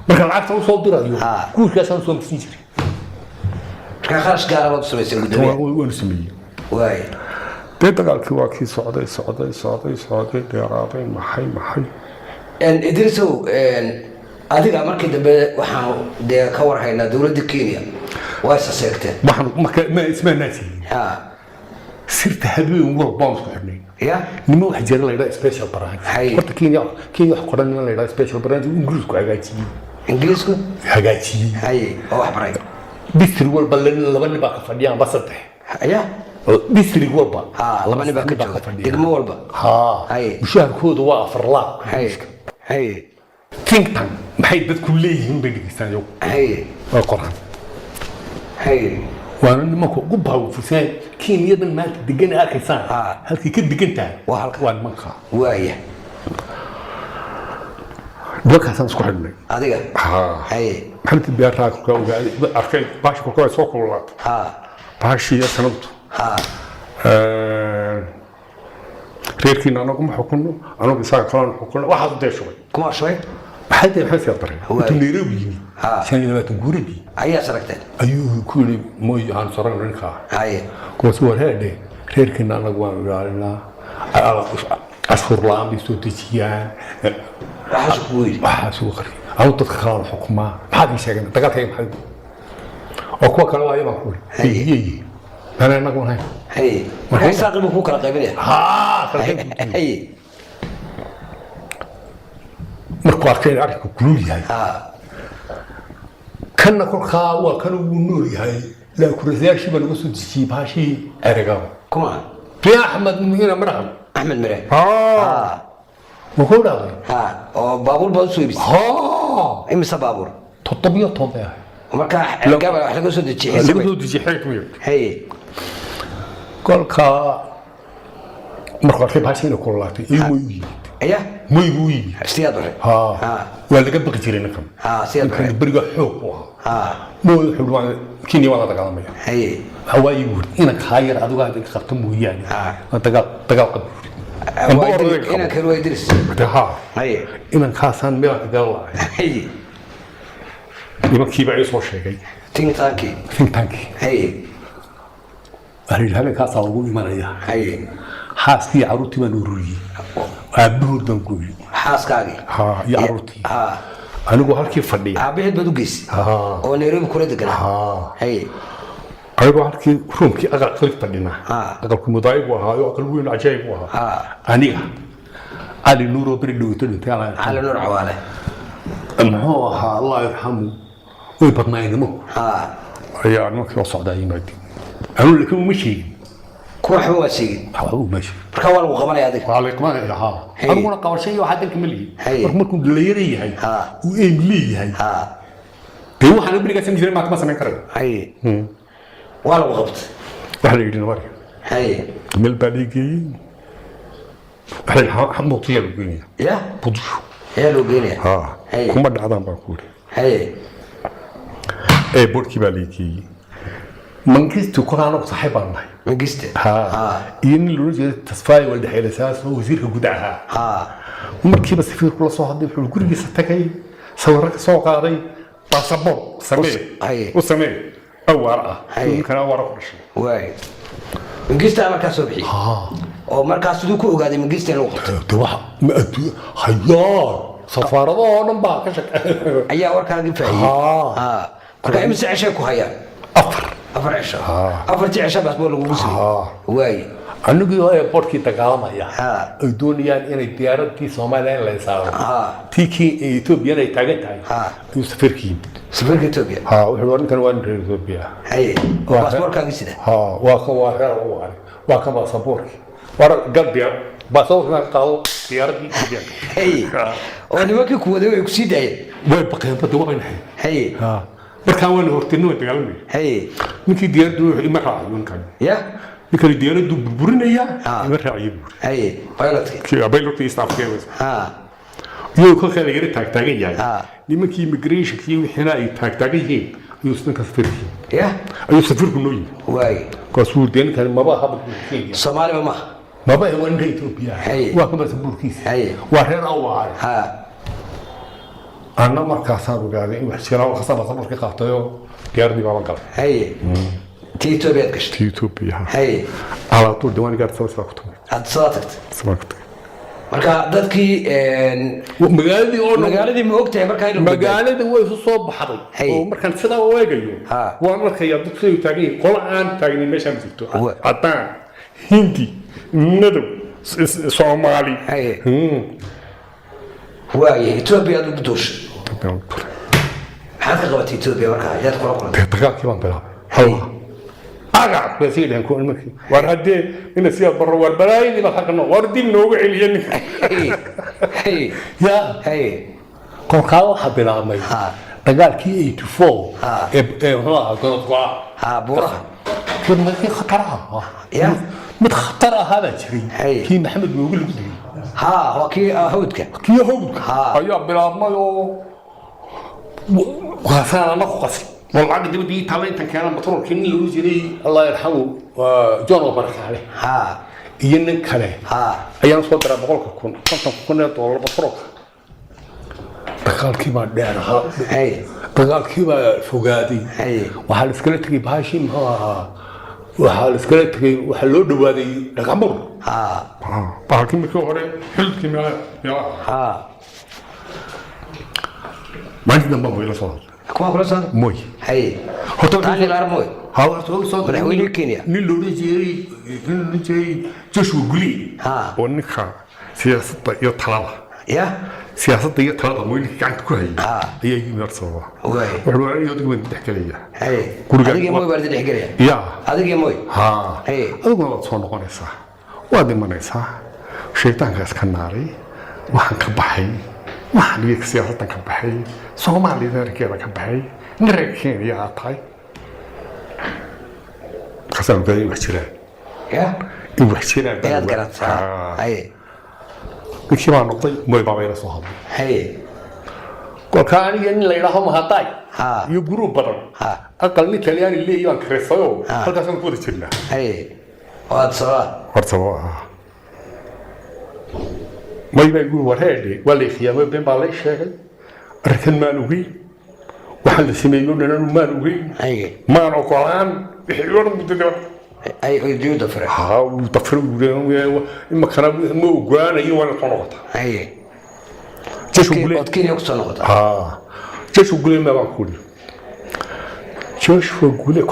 Marka lacagta usoo dirayo, guushkaasaan usoo marsiin jiray. Markaa kharash gaara baad u samaysay, gudoomiye? Waanu sameeyey. Waaye. Dee dagaalkii waa kii socday, socday, socday, socday, dheeraaday, maxay maxay. Idrisow, adiga markii dambe waxaan dee ka warhaynaa dowladda Kenya waa isa seegteen. Waxaan marka ma ismaanaa siiyey. Sirta habeen walba baan isku xidhnay. Ya. Niman wax jira la yidhaha special branch. Horta Kenya wax qoran niman la yidhaha special branch uu Ingiriisku hagaajiyey. Ingiriisku? Hagaajiyey. Haye, oo wax baray. District walba laba nin baa ka fadhiya amba saddex. Ya. District walba. Laba nin baa ka jooga fadhiya. Degmo walba. Ha. Mushaharkoodu waa 4 laab. Haye. Think tank maxay dadku leeyihiin bay dhegeystaan iyagu. Way qoraan. Waana nimanka ugu powerfulsan Kenyadan maanta degan ee arkaysaan. Halkay ka degan tahay Waa halka. waa nimanka. Waaya. Nimankaasaan isku xidhnay. Adiga? Ha. Maxamed Biyaraa kolkaa ogaaday, arkay baashi kolkaa way soo kululaatay. Baashii iyo sanabtu. Reerkiina anagu ma xukunno, anagu isaga kalena xukunno, waxaas u dee shubay. Kuma shubay? Maxay tahay Maxamed Siyaad Barre Waay. intuu Nairobi yimi 25 guuradii ayaa saragteen? Ayuu ku yidhi moy aan soragno ninkaa. Kuwaas war heedhe, reerkiina anagu waanu ilaalinaa, cashuur la-aan bay soo dejiyaan. Waxaas kugu yidhi? Waxaas ugu qariyay, anu dadka kalena xukumaa, maxaad ii sheegeen dagaalkayga maxaad oo kuwa kale waayo baan ku yidhi yeyi mana anagu nahay. Marka isaaqi buu ku kala qaybinaya? Haa, kala qayb buu ku Markuu arkay in arrinku kulul yahay, kanna kolkaa waa kan uu nool yahay laa kurasayaashii baa laga soo dejiyey baashii erigaba. Kuma? Ri Axmed Muhiina Marxam. Axmed Mire. Haa, muxuu dhacday? Oo baabuur baad usoo iibisay? Haa. Imise baabuur? 17 bay ahayd. Markaa Ceergaaba wax laga soo dejiyey. Laga soo dejiyey xeeg. Haye. Kolka markuu arkay bahasha inay kululaatay iyo Moy u yimid. Aya. Moy buu u yimid. Siyaad Bare. Ha. Ha. Waa laga baqi jiray ninkan. Ha, Siyaad Bare. Ninkan beriga xoog buu ahaa. Ha. Moy wuxuu yidhi, Kenya waan la dagaalamaya. Haye. Hawaayi buu yidhi, inanka haa yar adigu aad iga qabto mooyaane. Ha. Waan dagaal dagaal qab buu yidhi. Amba orodayga qabo. Inankan waa Idris. Ha. Haye. Inankaasaan meel aan kaga lahay. Haye. Nimankii baa ii soo sheegay. Think tankii. Think tankii. Haye. Waxaa la yidhi habeenkaasaa lagu imanayaa. Haye. Xaaskii iyo carruurtii baan ururiyey. Aabbahood baan gooyey. Xaaskaagii. Ha, iyo carruurtii. Ha. Anigu halkii fadhiya. Aabaheed baad u geysay. Ha. Oo Nairobi kula deganaa. Ha. Haye. Anigoo halkii ruumkii aqal qalif fadhinaa. Ha. Aqalku mudaayigu ahaayo, aqal weyn oo cajaayib u ahaa. Ha. Aniga Cali Nuur oo beri dhowto dhintay, Allah yarxamu. Cali Nuur Cawaale. Muxuu ahaa, Allah yarxamu, way badnaayeen nimanku. Ha. Ayaa nimankii oo socdaa yimaadeen, anuu laakiin uma sheegin. Kuwa waxba waa sheegin. Waxba uma sheegin. Marka waa lagu qabanaya adiga. Waa la iqmaanaya, ha. Hey. Aniguna qabasho iyo waxaa dalka ma lihi. Hey. Marka markuu dhalinyaro yahay, Ha. uu eem leeyahay, Ha. dee waxaan berigaa samayn jiray maanta ma samayn karayo. Haye. Waa lagu qabtay. Waxaa la yidhi nabari. Haye. Meel baa lii geeyey. Waxaa la yidhi Muqdisho lagu geynaya. Ya. Muqdisho. Ayaa loo geenaya. Ha. Hey. Kuma dhacdaan baan ku yidhi. Haye. Ee boorkii baa lii geeyey. Mangistu kolaa anagu saaxiib baan nahay. Mangiste. Ha. Iyo nin loola jeeda Tasfaay Waldhexeele saas oo wasiirka gudaha ahaa. Ha. Markiiba safiirku la soo hadlay, wuxuu gurigiisa tagay, sawirro ka soo qaaday, baasaboor samee. Haye. U samee awaar ah. Haye. Ninkan awaara ku dhashay. Waay. Mangiste markaa soo bixiyey. Oo markaa siduu ku ogaaday Mangiste in lagu qabtay? De waxa ma adduun hayaa, safaarado oo dhan baa ka shaqeeya. Ayaa warkaagii faahiyey. Ha. Ha. Marka imise ceshay ku hayaan? 4. 4 cisho. Afartii cisho baasboor lagugu siiyey. Ha. Waay. Anigii oo airportkii dagaalamaya, Ha. ay doonayaan inay diyaaradii Soomaaliya in la saaro, Ha. tii kii Ethoobiyan ay taagan tahay, Ha. ayuu safiirkii yimid. Safiirka Ethiopia. Ha, wuxuu yidhi, ninkan waa nin reer Ethiopia. Haye. Oo baasboorkaagii sida. Ha, waa kan, waa reer u waa kan baasaboorkii, war gal diyaar baasaboorka qaado diyaaradii Ethoobiya. Haye. Oo nimankii ku waday way ku sii daayeen. Way baqeen badda, waa naxay. Haye. Ha, markaan waa la hortinay, waa dagaalamay. Haye. Ninkii diyaaraddu wuxuu ima raacayo ninkan. Ya. Ninkani diyaaraddu burburinayaa. Ha. Ima raacayo buuri. Haye. Pilotkii. Kii pilotkii staffkii. Ha. Iyagoo kolkaa lagala taagtaagan yahay, Ha. nimankii immigrationkii wixiina ay taagtaagan yihiin, ayuu ninka safiirkii Ya. ayuu safiirku noo yimid. Waay. Kaasuu dee ninkan maba aha Kenya. Soomaaliba maaha. Maba waa ninka Ethiopia. Haye. Waa kan baasaboorkiisa. Haye. Waa reer awaare. Ha. Anna markaasaan ogaaday in wax jiraan, markaasaa baasaboorkii qaatayoo diyaaradii baaban galay. Haye. Tii Ethiopia aad gashay. Tii Ethiopia. Haye. Alaatuur diwaanigaar sidaa ku tagay. Aad sidaa tagtay. Sidaa ku tagay. Marka dadkii magaaladii oo dhan. Magaaladii ma og tahay markaa inuu badbaado? Magaalada way isu soo baxday. Haye. Oo markaan sidaa u eegayo, Ha. waan arkayaa dadku siday u taagan yihiin, qola aan taagnin meeshaan ma jirto. Caddaan, Hindi, madow, Soomaali. Haye. Waaye, Ethiopia aad ugu duushay. Maxaad ka qabatay Ethiopia markaa? Yaad kula kulantay? Dee dagaalkii baan bilaabay. Haye. Agac bay sii dhaheen kuwa nimankii, war haddee ina siyaad barro, war balaayadii baa halka noo, war dib noogu celiya ninka. Haye. Haye. Yaa. Haye. Kolkaa waxaa bilaabmay Ha. dagaalkii 84 Ha. ee muxuu ahaa godod go'a. Ha, buuraha. Kii khatar ahaa. Ya. Mid khatar ahaa baa jiray. Haye. Kii Maxamed Mooge lagu dilay. Ha, waa kii hawdka. Kii hawdka Ha. ayaa bilaabmay oo waasaan ana ku qasay war lacagta dibadda ii taalla intan keenan batroolkii nin lagu jiray, Allah yarxamu, waa John Obarkaale Ha. iyo nin kale Ha. ayaan soo diray 100,000, 50,000 ee doolar batroolka. Dagaalkii baa dheer ahaa. Haye. Dagaalkii baa fogaaday. Haye. Waxaa la iskala tegay bahashii, muxuu ahaa, waxaa la iskala tegay, waxaa loo dhawaaday Dhaqamur. Ha. Bahalkii markii hore xilkii meelaha. Ha. Maalintii dambe buu ila soo hadlay. Kuwaa kula socda? Moy. Haye. Horta wuxuu Daniel Arap Moi. Ha, wuxuu soo diray Madaxweynihii Kenya. Nin loola jiray Joshua Guli. Ha. Oo ninka siyaasadda iyo talada. Ya. Siyaasadda iyo talada Moy ninka gacanta ku hayay Ha. ayaa yimi Addis Ababa. Waay. Wuxuu aniga adigu baan dhex gelaya. Haye. Guriga- Adigii Moi baa dhex gelaya. Ya. Adigii Moi. Ha. Haye. Adiguna waad soo noqonaysaa, waad imanaysaa, shaydaanka iska naaray, waxaan ka baxay, waxaan iyo siyaasaddan ka baxay, Soomaaliya reerkeeda ka baxay. Nin reer Kenya aad tahay. Markaasaan ogaaday in wax jiraan. Ya. In wax jiraan baan Inaad ogaa. garataa. Haye. Ninkii baa noqday, Moy baa ila soo hadlay. Haye. Kolkaa aniga nin la yidhaaho Mahadaay iyo guruub badan aqal nin Talyaani leeyahy baan kareysayoo halkaasaan ku wada jirnaa. Haye, waad sabaa. Horta waa may baa igu wareedhe, waa lay khiyaamay, been baa lay sheegay, arrinkan maan ogeyn, waxaan la sameeyo dhan anu maan ogeyn. Haye. Maan ogolaan wixii oo dhan muddo daba. Ay diyuda fure. Ha, uu dafir, imakana ma ogaanayo, waana soo noqotaa. Haye. Jeshu gule. Ood Kenya kusoo noqotaa. Ha, Joshua Gule ma baan ku iri Joshua Gule.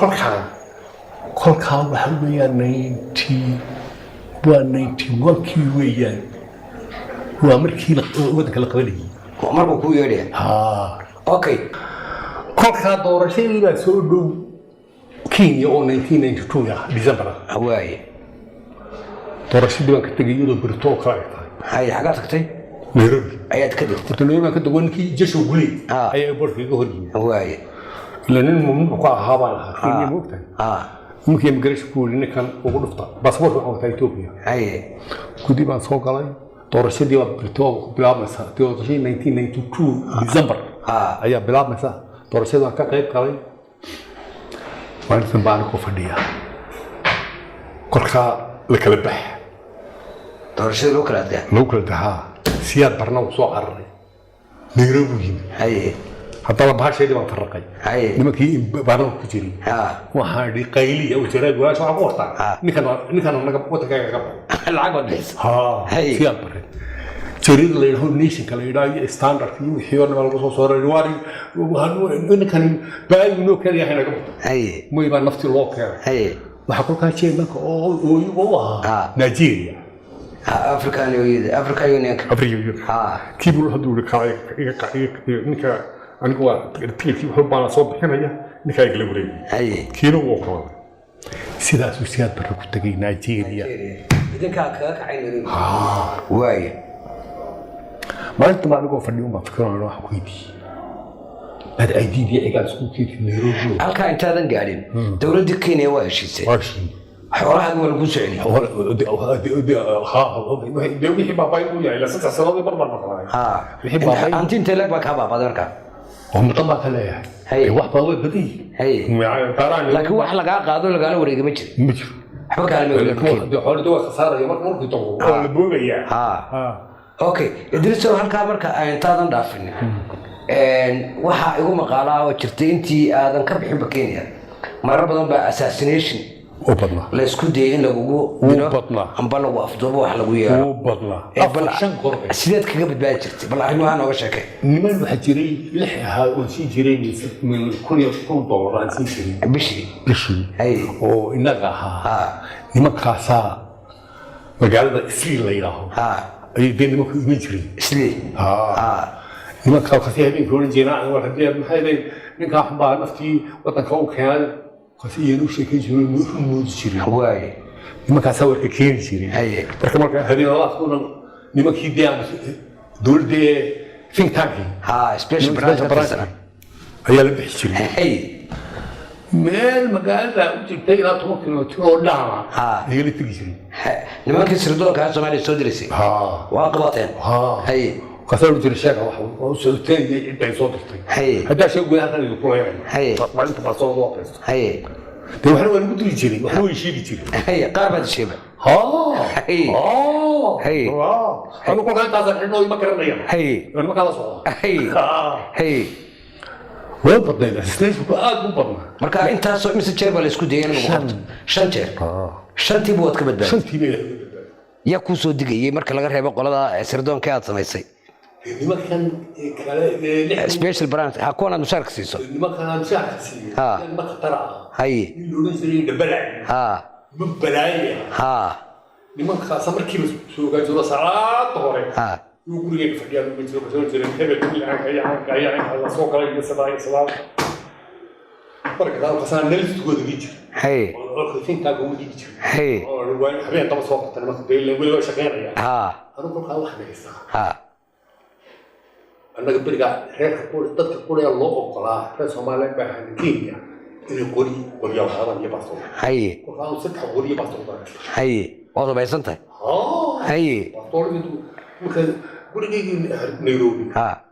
Kolkaa waxa weeyaan 90, waa 91-kii weeyaan, waa markii waddanka la qabanayay. Markuu kuu yeedhaya. Ha. Okay. Kolkaa doorashadii baa soo dhow Kenya oo 1992 ah, December ah. Waaye. Doorashadii baan ka tegay iyadoo berito oo kale ay tahay. Haye, xaggaa tagtay? Nairobi. Ayaad ka degtay? Horta Nairobi baan ka dego, ninkii Joshua Gule ayaa boorka iga hor yimid. Waaye. Ila nin mamnuuc ka ahaa baan ahaa Kenya, moogtahay. Ninkii immigration ku yidhi ninkan ugu dhufta baasaboorka, waxaan wataa Ethiopia. Haye. Gudi baan soo galay, doorashadii baa berito ku bilaabmaysa, doorashadii 1992 December ayaa bilaabmaysa. Doorashadii baan ka qayb galay. Maalintan baan ku fadhiyaa, kolkaa la kala bax. Doorashadii lagu kala adkaa. Lagu kala dahaa, Siyaad Barna uu soo cararay, Nairobi yimid. Haye. Haddaba bahashaydii baan farraqay. Haye. Nimankii baarlamaanka ku jiray waxaan idhi qayliya oo jaraad walaasha waxaan ku qortaa ninkan naga wadankaaga ka baxo. Lacag baad bixisa. Ha. Siyaad Barre jariida la yidhaho Nationka la yidhaho iyo Standard iyo wixii oo dhan baa lagu soo saaray, waari ninkan baayu noo keenaya naga baxo. Haye. Moy baa naftii loo keenay. Haye. Waxaa kolkaa chairmanka oo ooyiga u ahaa Nigeria. African Union, African Unionka. Africa Union. Kii buu hadduu yidhi kala iga ninka, anigu waa tikidkii wuxuu baana soo bixinaya, ninkaa igala wareegay. Haye. Kiina wuu ogolaaday, sidaasuu Siyaad Barre ku tegay Nigeria. Idinkaa kaga kacay Nairobi. Waaye. Maalinta baa anigoo fadhiyo baan fikiranayo, waxaan ku weydiiyey baad IDD cigaal isku keentid Nairobi. Halkaa intaadan gaadhin, dowladda Kenya waa heshiisay. Waa heshiiyey. Xoolahaaga waa lagu soo celiyey. Dee wixii baabay uu yahay ila 3 sannadood mar baan maqlaay. Wixii baabay. Hanti intee leeg baa kaa baabaday markaa? Oo mudan baa ka leeyahay. Haye. Wax baa way badan yihiin. Haye. Laakiin wax lagaa qaado lagaala wareegay ma jiro? Ma jiro. Waxba kaalama wareegin. Dee xoolo waa khasaaraya markii tago waa la boogayaa. Okay, Idrisow, halkaa marka aan intaadan dhaafin, waxaa igu maqaalaa oo jirtay intii aadan ka bixinba Kenya marar badan baa assassination U badnaa. la isku dayay in lagugu Wuu dilo badnaa. amba lagu afduubo, wax lagu yeelo. Wuu badnaa. Bal Afar shan goor. sideed kaga badbaadi jirtay? Bal arrimaha nooga sheekay. Niman waxaa jiray lix ahaa oon siin jiray min $1,000 aan siin jiray. Bishii? Bishii. Haye. Oo inaga ahaa nimankaasaa magaalada Islii la yidhaaho ayay dee nimanku iman jireen. Islii. Nimankaa kasi habeenkii oran jireen, war haddii maxay leeyihin, ninkaa xunbaa naftii wadanka u keenay, kasi iyana u sheekayn jireen, u moodi jireen. Waaye. Nimankaasaa warka keeni jiray. Haye. Marka habeenadaas nimankii dee aan dowladda think tankii ha, special branch ka tirsanaa ayaa la bixi jiray. Haye. Meel magaalada u jirtay ilaa 10 kilomitir oo dhaama ayaa la tegi jiray. Nimankii sirdoonka Soomaaliya soo dirisay waa qabateen. Haye. Markaasaa lu jiray sheega waxa oo soo teegay cidda ay soo dirtay. Haye. Haddaa sheeg gudaha halkan idinku leeyahay. Haye. Maalinta baa soo waqaysto. Haye. Dee waxna waa lagu dili jiray, waxna way sheegi jiray. Haye, qaar baad sheeba. Ha. Haye. Haye. Anu kolkaa intaasaan xidhnoo ima garanayaan. Haye. Nimankaa la socda. Haye. Haye. Way badnayd assassination aad u badnaa. Marka intaasoo imise jeer baa la isku dayay in lagu qabto? Shan jeer. Shantiiba waad ka badbaaday? Shantii bay. Yaa kuu soo digayay marka laga reebo qolada sirdoonka aad samaysay? Nimankan kale ee Special branch ha, kuwan aad mushaarka siiso. Nimankan aan mushaarka siiyey. Niman khatar ah. Haye. Nin la odhan jiray Dhabalaac. Ma balaaye. Nimankaasa markiiba soo ogaan salaada hore. Yuu gurigeyga fadhiyaa uga jiro, kasoo jiray hebel caanka iyo caanka iyo caanka la soo galay iyo sidaa iyo sidaa. Marka qaar nalistooda dhigi jiray. Haye. Oo finkaaga ugu dhigi jiray. Haye. Oo waa habeen daba soo qabta nimanka dee weli waa shaqeynaya. Anigu kolkaa waxaan haystaa. Annaga berigaa reerka dadka quriya loo ogolaa reer Soomaaliya baa ahayn Kenya inay qori qorya qaadaan iyo bastool. Kolkaan saddex qori iyo bastool baan. Waad hubaysan tahay. Haa. Bastool intuu marka gurigaygii Nairobi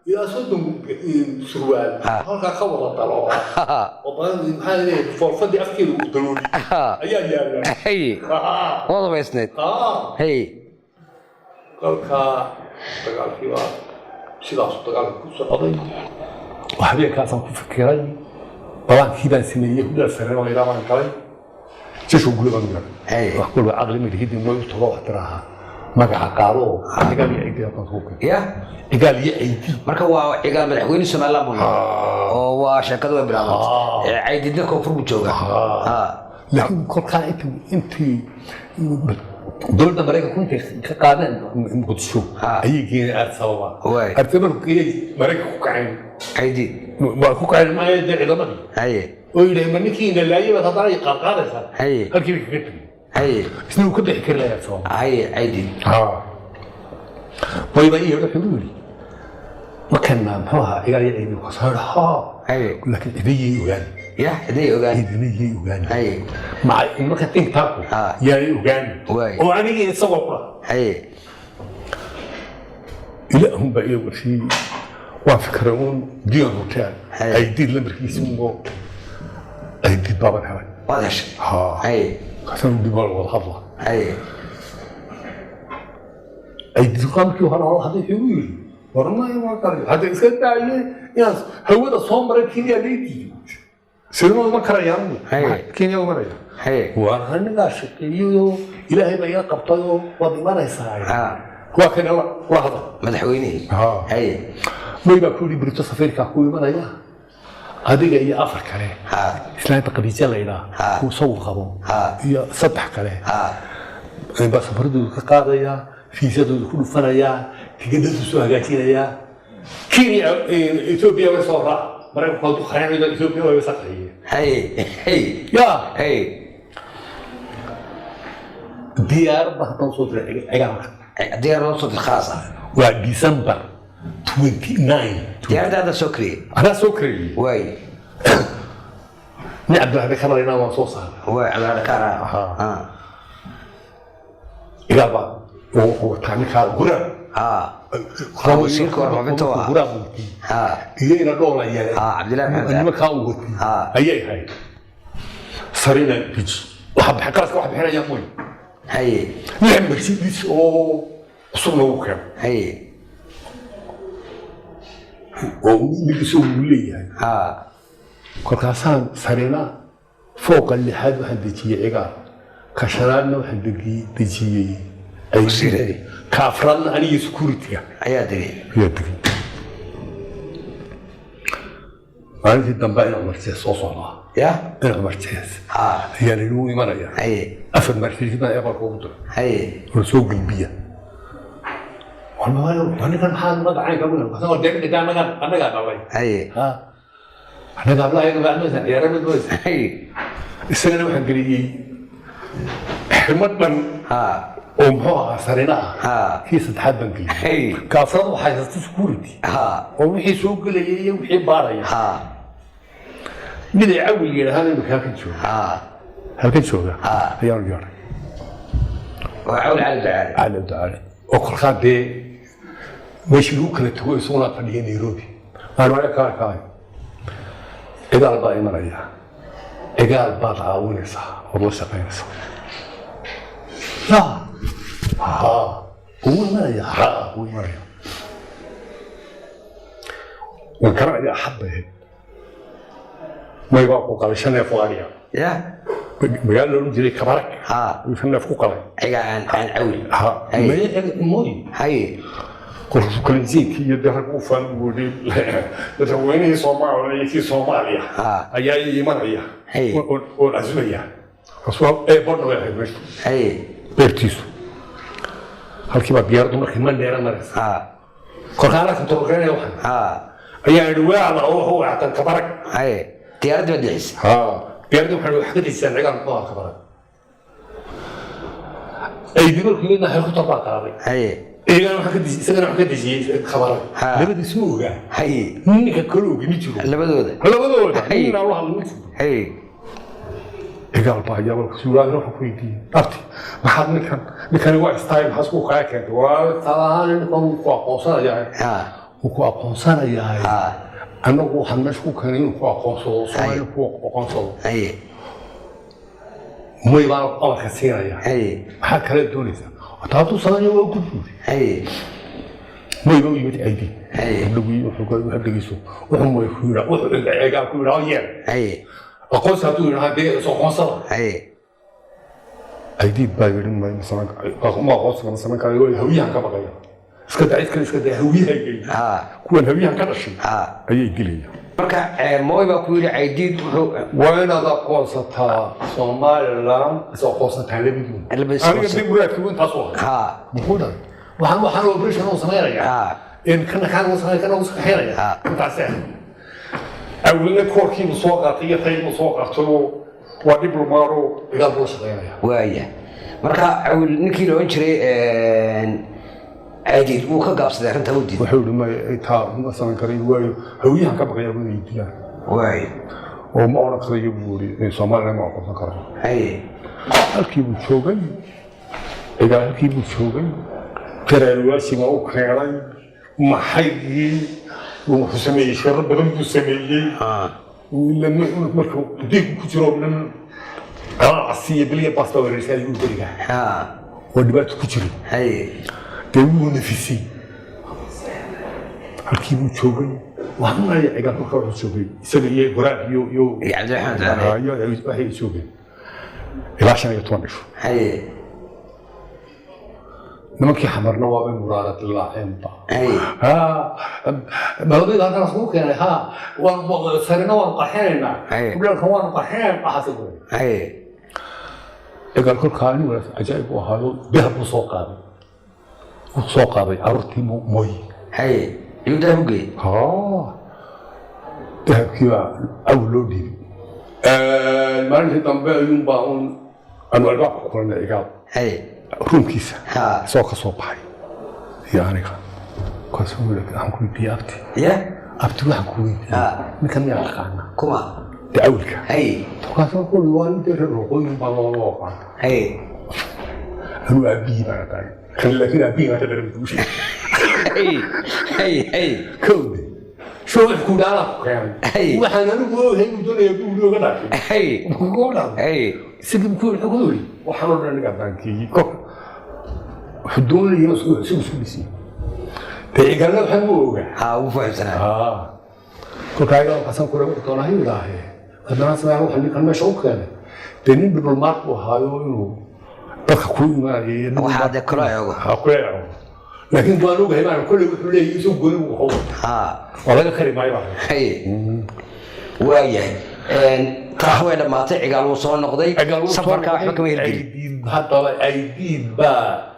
ilaa 30 surwaal halkaa ka wada daloola oo badan, maxaa leeyahay, foorfadii afkeeda uu dalooliyey ayaa yaala. Waad hubaysnayd. Kolkaa dagaalkii baa sidaasu dagaalka ku socday. Habeenkaasaan ku fikiray, balaankii baan sameeyey, hudal sareen oo ilaa baan galay jashka gule baan garay. Wax kulba caqli ma lihidin, way u tago wax tiraaha magaca qaado oo Cigaal iyo Caydi halkaan soo keen. Ya. Cigaal iyo Caydi. Marka waa Cigaal madaxweyne Somaliland buu noqday oo waa sheekadu way bilaabantay. Caydidna koonfur buu joogaa. Laakiin kolkaa intii dowladda Maraykanku intay ka qaadeen Muqdisho ayay geeyeen Addis Ababa. Addis Ababa geeyey, Maraykanka ku kaceen. Caydid. Waa ku kaceen maayo dee ciidamadii oo yidhahay, ma ninkii ina laayay baad haddana ay qaadqaadaysaa? Halkii bay kaga tegey. Isna uu ka bixi kari lahaa Addis Ababa. Caydid. Wayba ii wuxuu yidhi markana muxuu ahaa Cigaal iyo Caydi kasoo yidhi haa. Laakiin cidayay ogaan. Ya, ciday ogaan. Ciidanayay ogaan. Maca marka think tanku yaanay ogaan oo anigii isagoo kula ilaahun baa ila warsiiyey. Waan fikiray uun Dion Hotel. Aydiid lambarkiisi unbo, Aydiid baaban helay. Waad heshay. Haa. Kaasaan dib baa wada hadla. Aydiid markii hore hore hadda wuxuu igu yidhi, war maya, waa kale hadda iska daaye inaan hawada soo maray Kenya lay diido, sidee ma karayaan? Kenya u maraya. Waan anigaa shaqeeyayo, ilaahay baa iga qabtayoo waad imanaysaa. Waa kan la hadal. Madaxweynihii. May baa ku yidhi brito safiirkaa ku imanaya, adiga iyo afar kale, islaanta Khadiija la yidhaa kuu isagu qabo iyo saddex kale baa safaradooda ka qaadayaa, fiisadooda ku dhufanayaa, tigidhadu soo hagaajinayaa. Kenya Ethiopia way soo raac, Maraykanku hadduu qarinayo Ethiopia way saqayeen. Ya. Diyaaradda haddaan soo diray Cigaalka. Diyaar loo soo diray khaas ah. Waa December 29. Diyaaradda hadda soo kariyey. Anaa soo kariyey. Waay. Nin Cabdiraxmaan Kamarayna waan soo saaray. Waay, Cabdiraxmaan Kara. Cigaal baa uu wataa ninkaa Guraab. Wasiirka warfaafinta waa. Guraab watay iyo ina dhoola yare. Cabdillahi Maxamed. Nimankaa uu watay ayay ahayd. Sarina deji waxa bixin qaraska, waxa bixinaya mooy lix Mercedes oo cusub lagu keeno oo mid isagu uu leeyahay. Kolkaasaan sarina fooqa lixaad waxaan dejiyey Cigaal, ka shanaadna waxaan dejiyey Wasiire. Ka afraadna aniga security-ga ayaa degay. Ayaa degay. Maalintii dambe in Cumar Jees soo socdaa. Ya. In Cumar Jees ayaa lagu imanaya. Afar Mercedes baa eebalka ugu diray oo soo gelbiya. Ninkan maxaa magacaynka annagaa dhalay. Annaga hablaha bacmaysa ciyaara mid maysa. Isagana waxaan geliyey xirmo dhan oo muxuu ahaa sarina ah. Kii saddexaad baan geliyey. Ka afraad waxaa haysata security oo wixii soo gelayay iyo wixii baaraya. Mid ay Cawil yidhaahaan imika halkan jooga, halkan jooga ayaanu yeedhay. Waa Cawl Cali Ducaale. Cali Ducaale oo kolkaa dee meeshii lagu kala tago isaguna fadhiya Nairobi. Waan wala kaay kaay, Cigaal baa imanaya, Cigaal baad caawinaysaa ood la shaqaynaysaa. Ya ha, wuu imanaya, ha, wuu imanaya. Waan garanaya, axad bay ahayd. May baa ku qalay shan neef oo ariya. Ya. Magaalo la odhan jiray Kabarak ayuu shan neef ku qalay. Ciga aan Cawil. Ha. Mooy. Kolkaasuu kalinsiinkii iyo dee rag u fan buu yidhi madaxweynihii Soomaaliya iyo kii Soomaaliya ayaa ii imanaya oon casumaya. Kaasuu ee bodha way ahayd meeshu beertiisu halkii baa diyaaraddu markii Mandheera maraysa. Kolkaa anaa kantaroolgareynaya waxan ayaa idhi weecda oo wuxuu weectan Kabarag. Diyaaradda baad bixisay. Ha, diyaaradda waxaan wax ka dejisaan Cigaal muxuu ahaa Kabarag. Aydi markuu yimidna helikobtar baa qaaday. Iyagana waxaan ka dejiyey, isagana waxaan ka dejiyey khabara. Labadiis ma ogaa. Ninka kale ogi ma jiro. Labadooda. Labadooda nin aan la hadlo ma jiro. Cigaal baa yabalka suuraadna waxaan ku weydiiyey, abti, maxaad ninkan, ninkani waa style, maxaa isku kaa keentay? Waa talahaan, ninkan wuu ku aqoonsanayaa, wuu ku aqoonsanayaa. Annagu waxaan meesha ku keenay inuu ku aqoonsado Soomaali, ku aqoonsado. May baan amarka siinaya. Maxaa kale doonaysaa? Hata hadduu sameeyo waa gud buuri. May baa u yimid Caydiid. Dhagii wuxuu ka wax dhageyso, wuxuu may ku yidhaa, wuxuu Cigaal ku yidhaa yeel. Aqoonsi hadduu yidhaa dee is aqoonsada. Caydiid baa yidhi, may ma samayn, ma aqoonsiga ma samayn karayo, waayo Hawiyahan ka baqaya. Iska daa cid kale, iska daa Hawiyaha geeya. Kuwan Hawiyahan ka dhashay ayay dilayaan. Marka Mooy baa ku yidhi Caydiid wuxuu Waa inaad aqoonsataa Somaliland, is aqoonsataa labaduun. Labadiis Aniga aqoonsan. Dib muraadkiigu intaas u ahaa. Muxuu dhahay? Waxaan operation uu samaynayaa in kana kaan uu samay, kana uu saxeynaya. Intaas ah awalna koorkiibuu soo qaatay iyo taybuu soo qaatay oo waa diblomaaro, Cigaal buu la shaqeynaya. Waaya, marka Cawil, ninkii la ohan jiray Caydiid, wuu ka gaabsaday arrintaa, u diiday. Wuxuu yihi, may, taa ma samayn karayo, waayo Hawiyahan ka baqaya inay dilaan. Oo ma odhan karayo buu yidhi, Somaliland ma aqoonsan karayo. Halkii buu joogay Cigaal, halkii buu joogay. Qaraaruwaashii baa u keenay maxaygii, wuxuu sameeyey shiro badan buu sameeyey. Ila markuu diig ku jiro dhan qalacsi iyo biliya baas baa wareersay ayuu beriga oo dhibaato ku jiray. Dee wuu nafisay, halkii buu joogay. Waxaan Cigaal kolka wuxuu joogay isaga iyo Goraab iyo Iyo Cabdiraxmaan Ducaale. Iyo waxay joogeen ilaa 15 dhisho. Nimankii Xamarna waabay muraara dilaaceenba. Maladayda halkan isugu keenay, ha, waan sarina, waanu qarxinaynaa. Dhulkan waanu qarxinaynaa, waxaas ku Cigaal kolkaa nin wanaagsan cajaa'ib u ahaayo, dahab buu soo qaaday, wuu soo qaaday carruurtii Mooyi. Iyuu dahab u geeyey? Haa, dahabkii baa cawl loo dhiibay. Maalintii dambe ayuunbaa un anu albaabka ku kulanay Cigaal ruumkiisa isagoo ka soo baxay iyo aniga. Kaasuu yidhi, waxaan ku weydiiyey, abti, abti, waxaan ku weydiiyey, ninkan miyaa taqaanaa? Kuma? Dee cawilka. Kaasuu ku yidhi, waa nin dee reer waqooyin baa loo aqaan. Anuu aabbihii baan aqaanay kan, laakiin aabbihii baan ka dhalan kuu sheegay. Haye haye haye Kowde shoo wuxuu ku yidhi, anaa ku keenay. Waxaan anigu ogahay inuu doonaya buu oga dhaafay. Uga dhaafay. Isagii buu ku yidhi, wuxuu ku yidhi, waxaan oo dhan anigaa baankeeyey. Kolka wuxuu doonaya inuu isagu isku dhisay, dee Cigaalna waxaan u ogaa. Wuu fahamsanaa. Kolka ayaga xasan kure wuxuu doonaa hayuu idhaahee, haddana samee waxa ninkan meesha u keenay, dee nin diblomaat buu ahaayo inuu dadka ku imaanaya iyo nin Waxaa dee kula eego. Ha, kula eego, laakiin waan ogahay baan kolley wuxuu leeyahay isagu gooni buu waxu waa laga kari maayo baa. Waayahay, taas way dhammaatay. Cigaal wuu soo noqday. Cigaal wuu soo Safarka waxba kama noqday. hirgelin. Caydiid, haddaba Caydiid baa,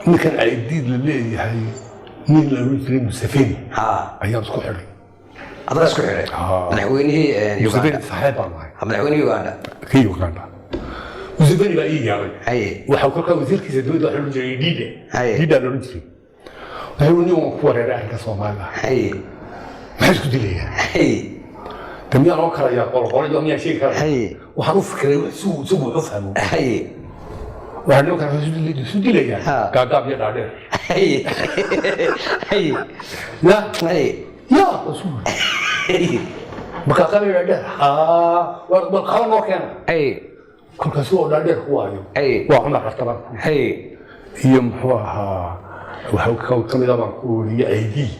ninkan Caydiid la leeyahay, nin la oran jiray Museveni ayaan isku xidhay. Adaa isku xidhay? Madaxweynihii Museveni Uganda? Saaxiib baan nahay. Madaxweynihii Uganda. Kii Uganda Museveni baa ii yaabay. Waxa kolkaa wasiirkiisa dibadda waxa la oran jiray Dida. Dida la oran jiray. Wuxuu nin waan ku wareeray arrinka Soomaalida. Maxay isku dilayaan? De miyaan oo kalayaa qolqolo iyo miyaan sheegi karaa? Waxaan u fikiray isagu wax u fahmo. Waxaa nimankan waxay isu dilayaan gaagaab iyo dhaadheer. Haye haye Ya ya markaa qabi dhaadheer, haa, war qaba noo keena. Kolkaas oo dhaadheer ku waayo. Waa Cumar Cartabaan ku iyo muxuu ahaa, waxa ka mid ah baan ku weriye Aydii.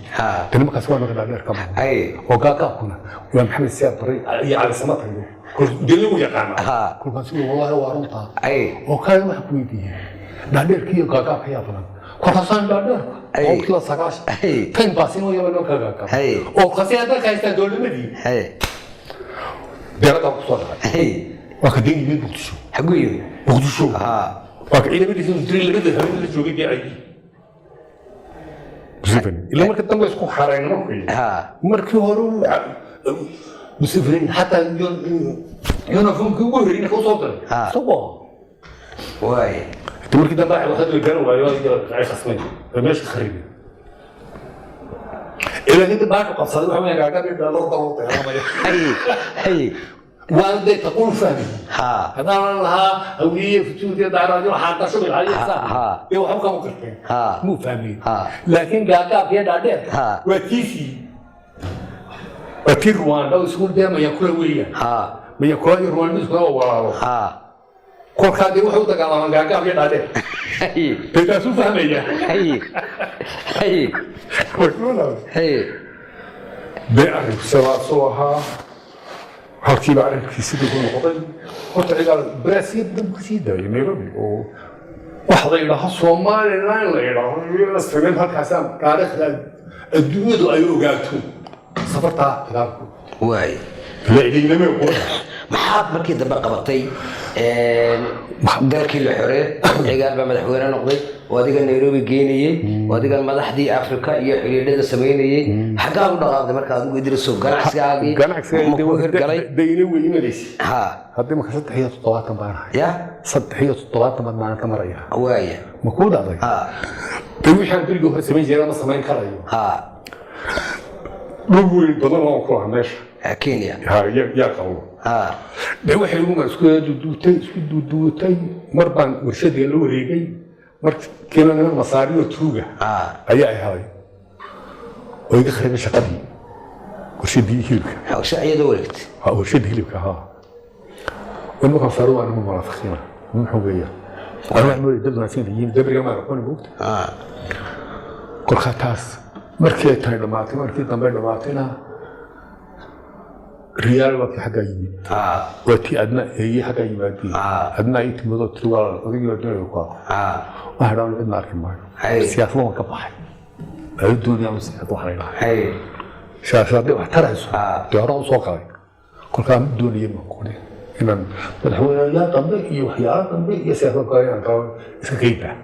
De nimankaas waa nimanka dhaadheer ka muuqda. Oo gaagaabkuna waa Maxamed Siyaad Barre iyo Cali Samatar iyo dee lagu yaqaana. Kolkaas wallaahi waa runtaa. Oo kale waxa ku weydiiyey, dhaadheerka iyo gaagaabka yaa badan? Kolkaasaan dhaadheerka 90%. Tan baasin oo yaba nimanka gaagaab. Oo kolkaasi hadda ka haystaan dowladnimadii. Beeradaa ku soo dhacay. Waa ka deen yimid Muqdisho. Xaguu yimi? Muqdisho. Waa ka ciidamadiisa diray labada habeen la joogay dee Aydii Museveni, ilaa marka dambe isku xareen markii markii hore Museveni xataa uniformkii ugu horreeyay ninka usoo diray isagoo. Waaya. Inta markii dambe waxay la garan waayo ay khasmeen ee meesha kharibeen. Ilaa inta baashu qabsaday waxa weeyaan gaagaab iyo dhalor dhalor dagaalamaya. Haye, haye. Waan dee taquul fahmi. Ha. Haddaan lahaa hawiye futuud iyo daaraadio waxaan qasho bilcadiyo Ha, ha. dee waxba kama garteen. Ha. Muu fahmin. Ha. Laakiin gaagaabka iyo dhaadheerka Ha. waa tiisii, waa tii Rwanda oo isku dee Mayakula weeyaan. Ha. Mayakula iyo Rwanda iskuna waa walaalo. Ha. Kolkaa dee waxay u dagaalamaan gaagaab iyo dhaadheer. Haye. Dee taasuu fahmaya. Haye, haye, haye. Dee arrinku sidaasuu ahaa, halkiiba arrinkii sidii ku noqday. Horta Cigaal baraasiya badan buu kasii daayay Nairobi oo waxa la yidhaaho Somaliland la yidhaaho la sameyn halkaasaa taariikhda adduunyadu ay ogaato safartaa Cigaalku. Waay. La idinlama aqoon. Maxaad markii dambe qabatay? Dalkii la xoree, Cigaal baa madaxweyne noqday oo adiga Nairobi geynayey oo adigan madaxdii Afrika iyo xidhiidhada samaynayey. Xaggaad u dhaqaaqday marka adigu, Idriso? Ganacsigaagii ma ku hirgalay? Dayna way imanaysa. Ha. Haddii marka 73 baan ahay. Ya. 73 baan maalinta maraya. Waaya. Ma kuu dhacday? Ha. Dee wixii aan berigii hore samayn jiray ma samayn karayo. Ha. Dhul weyn badan oo ku ah meesha. Kenya. Ha, yaa qabo. Ha. Dee waxay ugu isku duuduutay, isku duuduutay. Mar baan warshadii la wareegay, markiiba niman Masaariyo tuuga ha ayaa i helay oo iga kharibay shaqadii warshadii hilibka. Hawsha iyadoo wareegtay. Ha, warshadii hilibka. Ha, nimanka Masaari waa niman munaafiqiina. Muxuu weeyaa, anu waxaan moodayay dad wanaagsan yihiin, dabriga ma aqoon moogta. Ha. Kolkaa taas markii ay tahay dhamaatay, markii dambe dhamaatayna Riyaal waa kii xaggaa yimid. Ha. Waa tii adna eeye xaggaa yimaadeen. Ah. Adna ay timadoo tiri waa odaygii waa doonaya ku aqo. Ha. Waxaa dhan cidna arki maayo. Hay. Siyaasada waan ka baxay, aa doonaya siyaasad waxaan idhahay. Hay. Siyaasad hadday wax tarayso Ah. dee horaan usoo qalay. Kolkaa ma doonaya baan ku odhi inaan madaxweyneyaal dambe iyo waxyaalo dambe iyo siyaasad kale inaan qabo iska kaybaa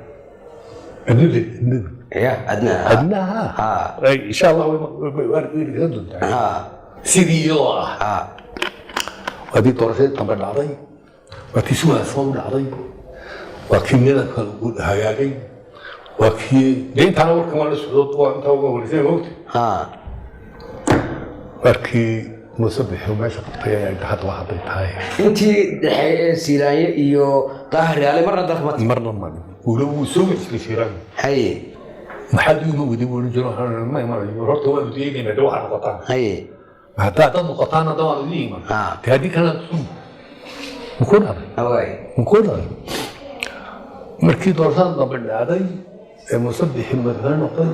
adnada adnada. Ya, adna. Adnaha. Ah. Insha Allah way way doontaa Ha. sidii iyadoo ah. Ha. Waa tii doorashadii dambe dhacday, waa tii si wanaagsan u dhacday, waa kii nidaamka lagu hagaagay, waa kii dee intaana warkan waa la socdo, waa intaa uga horeysay moogta. Ha. Markii Muuse Bixi meesha qabtay ayaa hadda waa hadday tahay. Intii dhexe ee Siilaanye iyo Daahir Yaale marna dalka ma Marna ma wula wuu soo jiray Shiiraan. Haye. Maxaad iima waday buu oran jiray. Waxaan ma imanayo horta, waanu deegaynaa de waxaa noqotaan. Haye. Haddaa dad noqotaan hadda waanu idiin iman. Ah. De haddii kalena makuu dhacday. Waay. Makuu dhacday markii doorashada dambe dhacday ee Muuse Bixi madaxweyne noqday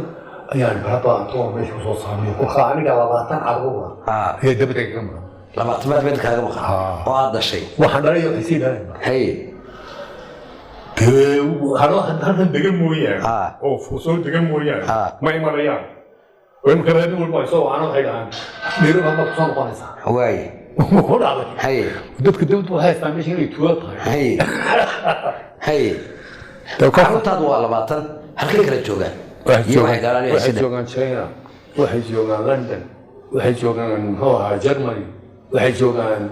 ayaan baraba antoo meesha kusoo saamiyo. Kolkaa aniga 20 carruur Ah. ayaa dabada kaga maqan. 20 baad mid kaaga maqan Ah. oo aad dhashay? Waxaan dhalay waxay sii dhaleen. Haye. Dee halahan halkan degan mooyaane Ah. oo soo degan mooyaane Ah. ma imanayaan oo imika habeen walba ay soo wacaan waxay dhahaan Nairobi haddaad kusoo noqonaysaa. Waay. Ma ku dhacday? Haye. Dadka dawladda waxay haystaan meesha inay tuuga tahay. Haye, haye. Carruurtaadu waa 20, halkay kala joogaan? Waxay Iyo waxay joogaan galaan iyo waxay sida joogaan China, waxay joogaan London, waxay joogaan muxuu ahaa Germany, waxay joogaan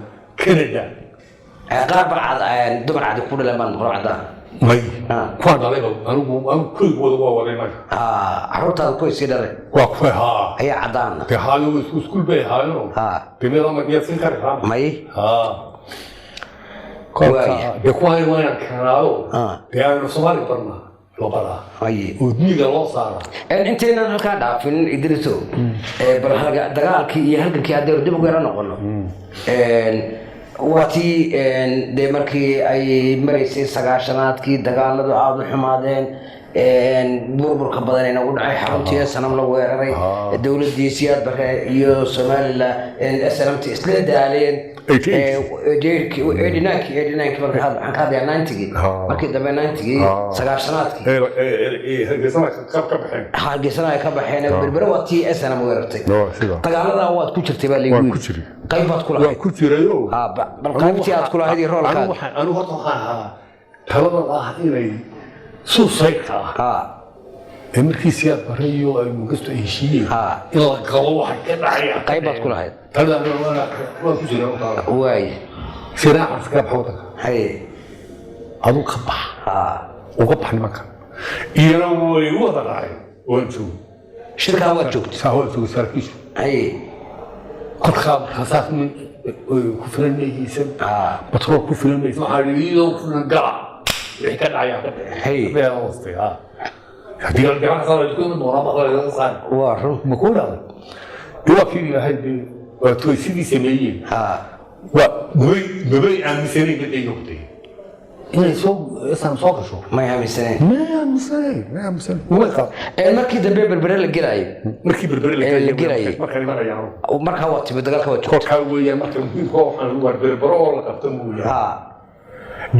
Canada. Qaar baa cad, dumar cadi ku dhaleen baan maqlo, caddaan. May. Ah. Kuwaan dhalayba anigu kuligooda waa waday marka. Ah, carruurtaada kuway sii dhaleen Waa kuwa haa. ayaa caddaana. Dee haayo isku iskuul bay ahaayeenoo. Ah. Dee meel ama miyaad siin kari karaa? May. Haa. Kolka Waaya. dee kuwaan waa inaan keenaayo. Ah. Dee aanu Soomaaliga barnaa loo baraa Haye. oo miyiga loo saaraa. Intaynan halkaa dhaafin, Idriso, bal dagaalkii iyo halgankii haddaynu dib ugu yara noqono. Waa tii dee markii ay maraysay 90-aadkii dagaaladu aada u xumaadeen, burburka badan inagu dhacay, xaruntii SNM la weeraray, dowladii Siyaad Bare iyo Somaliland SNMT isla daaleen. 88. 89-kii, 89-kii marka waxaan ka hadlayaa 90-gii. Markii dambe 90-gii, 90-aadkii. Hargeysana ka baxeen. Hargeysana ay ka baxeen, Berbere waa tii SNM weerartay. Waa sidaa. Dagaaladaa waad ku jirtay baa laygu Waan yidhi. ku jiray. Qayb baad ku Waan lahayd. ku jirayo. Bal qaybtii aad ku lahayd iyo roolkaaga. Anigu horta waxaan ahaa taladan ah inay suicide-ka ah ee markii Siyaad Bare iyo ay Mugasto ay heshiiyeen in la galo waxa ka dhacaya. Qayb baad ku lahayd. Taladan waan ku jiray horta. Waay. Siraacan iskaga bax wadanka. Haye. Aduu ka bax. Uga bax nimankan. Iyana way u wada raaceen, waan joogay. Shirkaa waad joogtay? Saa waan joogay, saraakiishu. Haye. Kolkaa markaa saas nin ku filan maysan, batrool ku filan maysan. Waxaa yidhi iyadoo ku filan gala, wixii ka dhacayaa ka dhacay. Haye. Meel hoostay ha haddii la gacan saaro isku iman doonaa baqla laga saari. Waa run. Ma kuu dhacday? Dee waa kii ilaahay, dee waa toy sidii sameeyeen. Waa mabay aaminsanayn dad ay noqotay inay soo isaan soo gasho. May aaminsaneen. Ma aaminsanayn, ma aaminsanayn, umay qaad. Markii dambe Berbere la gelaayo. Markii Berbere Ee, la gelayay. Markaan imanayaan. Markaa waa timid, dagaalka waa joogtay. Kolkaa weeyaan marka muhiimka waxaan waar Berbero oo la qabto mooyaan,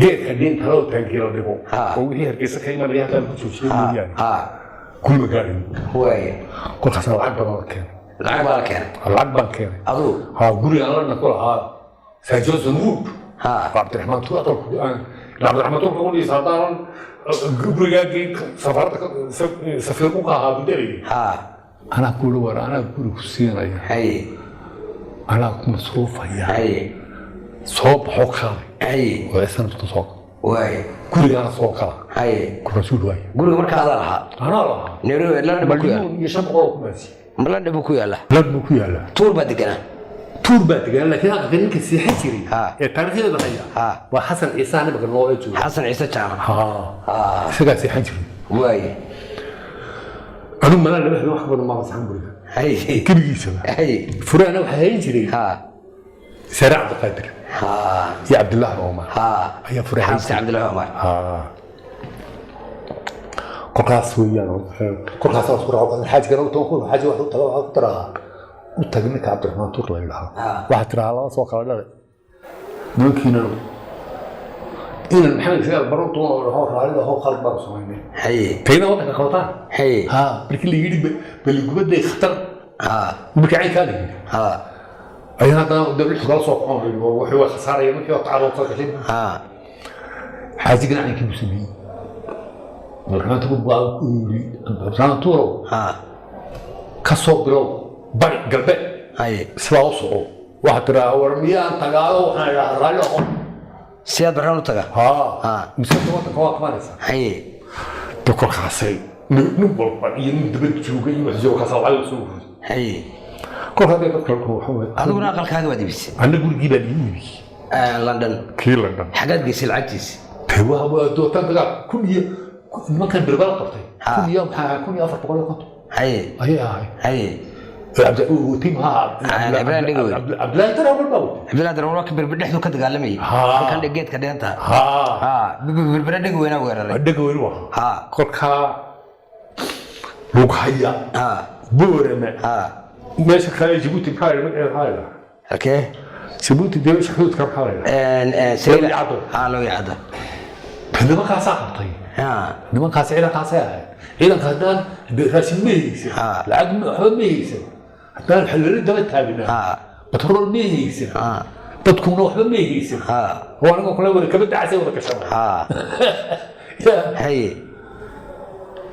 geedka dhinta loo taangi la dhigo oo wixii Hargeysa ka imanaya halkaan ku joojiyo mooyaane, kulma gaadhin. Waaya. Kolkaasna lacag badan la keenay. Lacag baa la keenay? Lacag baan keenay. Aduu? Ha, guriga aan London ku lahaa, Sir Johnson Wood. Cabdiraxmaan Tuur aqalku aan Cabdiraxmaan Tuur ku dhiisa haddaanan gurigaa geyn safaarada safiir ku ahaa budelay. Anaa kuula war, anaa guri ku siinaya, anaa ku masruufaya. Soo baxo, kaalay. Oo sanadka soo Waaya. gurigaana soo kala. Kolkaasuu dhawaaya. Guriga markaa adaa lahaa? Anaa lahaa. Nairobi, London buu ku yaala? 1,500,000 oo kumaasi. Ma London buu ku yaala? London buu ku yaalaa. Tuur baa deganaa? Tuur baa deganaa, laakiin aqalka ninka seexan jiray ee taariikhdeeda haya waa Xasan Ciise nimaka noola jooga. Xasan Ciise Jaamac. Ha, isagaa seexan jiray. Waaya. Anigu malaa laba habeen wax ka badan maama saxan guriga gebigiisaba. Furaana waxaa hayn jiray Saare Cabdiqaadir iyo Cabdillaahi Omar ayaa fure hayn Xaaska jiray. Cabdillaahi Omar. Ha, kolkaas weeyaan, kolkaas isku raaco xaajigana u tago. Xaaji wax u tago, waxaa ku tiraa u tag ninka Cabdiraxmaan Tuur la yidhaahdo. Waxaa tiraa laba soo kala dhalay nimankiina inan Maxamed Siyaad Barre u tumo oo raallida hoo khalad baan samaynay, tayna waddanka qabataan. Ha, markii la yidhi baligubaday khatar, markii caynkaa la yidhi ayaan haddana dawlad kala soo qoon wuxuu waa khasaaraya markii waa tacaruur soo gashay. Xaajigana caynkii buu sameeyey. Cabdiraxmaan Tuur baa ku yidhi, Cabdiraxmaan Tuurow, ka soo bilow bari galbeed, sidaa u soco, waxaa tiraa war miyaan tagaado, waxaan idhahaa raalli aqoon. Siyaad Barraan u taga. Ha, mise waddanka waa qabanaysaa. De kolkaasay nin walba iyo nin dibad jooga iyo wax jooga kaasa lacag soo ururiyay. Kolkaa dee dadka waxa weeye. Adiguna aqalkaaga waad ibisay? Anna gurigii baan ii iibiyey. London? Kii London. Xagaad geysay lacagtiisi? Dee waa dootaan dagaal kun iyo nimankan Berbera qabtay, kun iyo maxaa ahaa, 1450 ayay ahayd. Watay maxaa? Ibrahim Dhegawey. Cabdillaahi Darawal baa watay. Cabdillahi Darawal waa ka Berber dhexdu ka dagaalamayay. Halkan geedka dheenta. Ha. Berbere Dhegaweyna weeraray. Dhegaweyne waa kolkaa Lughaya, Boorame, meesha kale Jabuuti maxaa la magaceeda, maxaa la yidhahaa? Halkee? Jabuuti dee meesha xuduudka maxaa la yidhahaa? Sayla. Loo Yacdo. Ha, Loo Yacdo. Nimankaasaa qabtay. Nimankaas ciidankaasay ahayd. Ciidanka haddaan raashin ma haysan, lacag waxba ma haysan, haddaan xalalo daba taagnaa, batrool ma haysan, dadkuna waxba ma haysan, oo anigoo kale wada kaba dacasay wada gashan. Ya.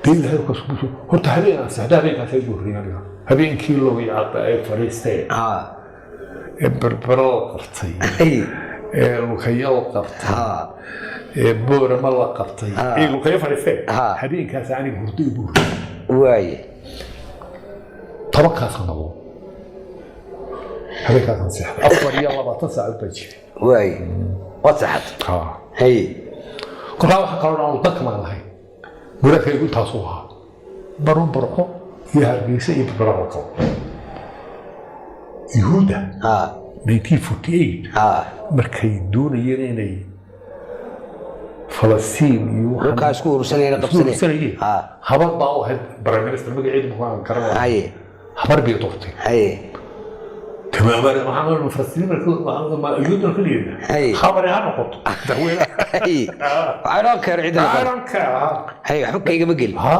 Dee ilaahay kaas ku horta habeen aan seexda, habeenkaas ay horreeyay aniga, habeenkii loo Yacda ay fariisteen ee Berbero la qabtay, ee Lukayo la qabtay, ee Boorama la qabtay, ee Lukayo fariisteen, habeenkaas aniga hurdo igu horreeyay. Waaye. 10-kaa sannadood habeenkaasaan seexday, 24 saacadood baa jiray. Waaye, waad seexatay? Ha. Kolkaa waxaa kaloo dhan aanu dadka maan lahayn, muraadkaygu intaasuu ahaa barun Barco iyo Hargeysa iyo Berbera la qabo Yuhuudda. 1948 markay doonayeen inay Falastiin iyo waxaan Dhulkaa isku urursanayeen, isku qabsanayeen. urursanayeen, habar baa u ahayd prime minister, magaceedu maxaan garan, habar bay doortay. Tamaamana waxaan Falastiin yuhuudna ka leeyahay. Habare ha noqoto madaxweynaha. I don't care cidda I noqon. don't care. Waxba kaygama gelin. Ha.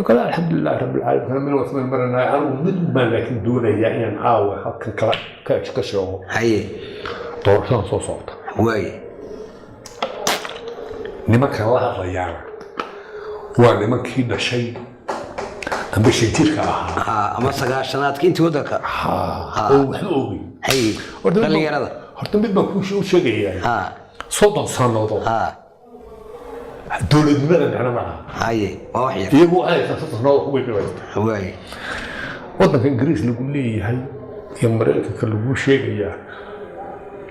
Kale alxamdulilah rabbil caalamiin, kana meel wasman maranay. Anigu mid baan laakiin doonayaa inaan caawa halkan kala ka sheego. Doorashadan soo socota, Waaye. nimankan la hadlayaana waa nimankii dhashay amba shan jirka ahaa Ama 90-aadka intii waddanka ha, oo waxba ogey. Horta mid Dhallinyarada. Horta mid baan kuu u sheegayaa, 30 sannadood Dowladnimada micno ma laha. Haye, waa wax yar. Iyagu waxay haystaan 30 sannadood ku weyn. Waaye. Waddanka Ingiriis lagu leeyahay iyo Maraykanka lagu sheegayaa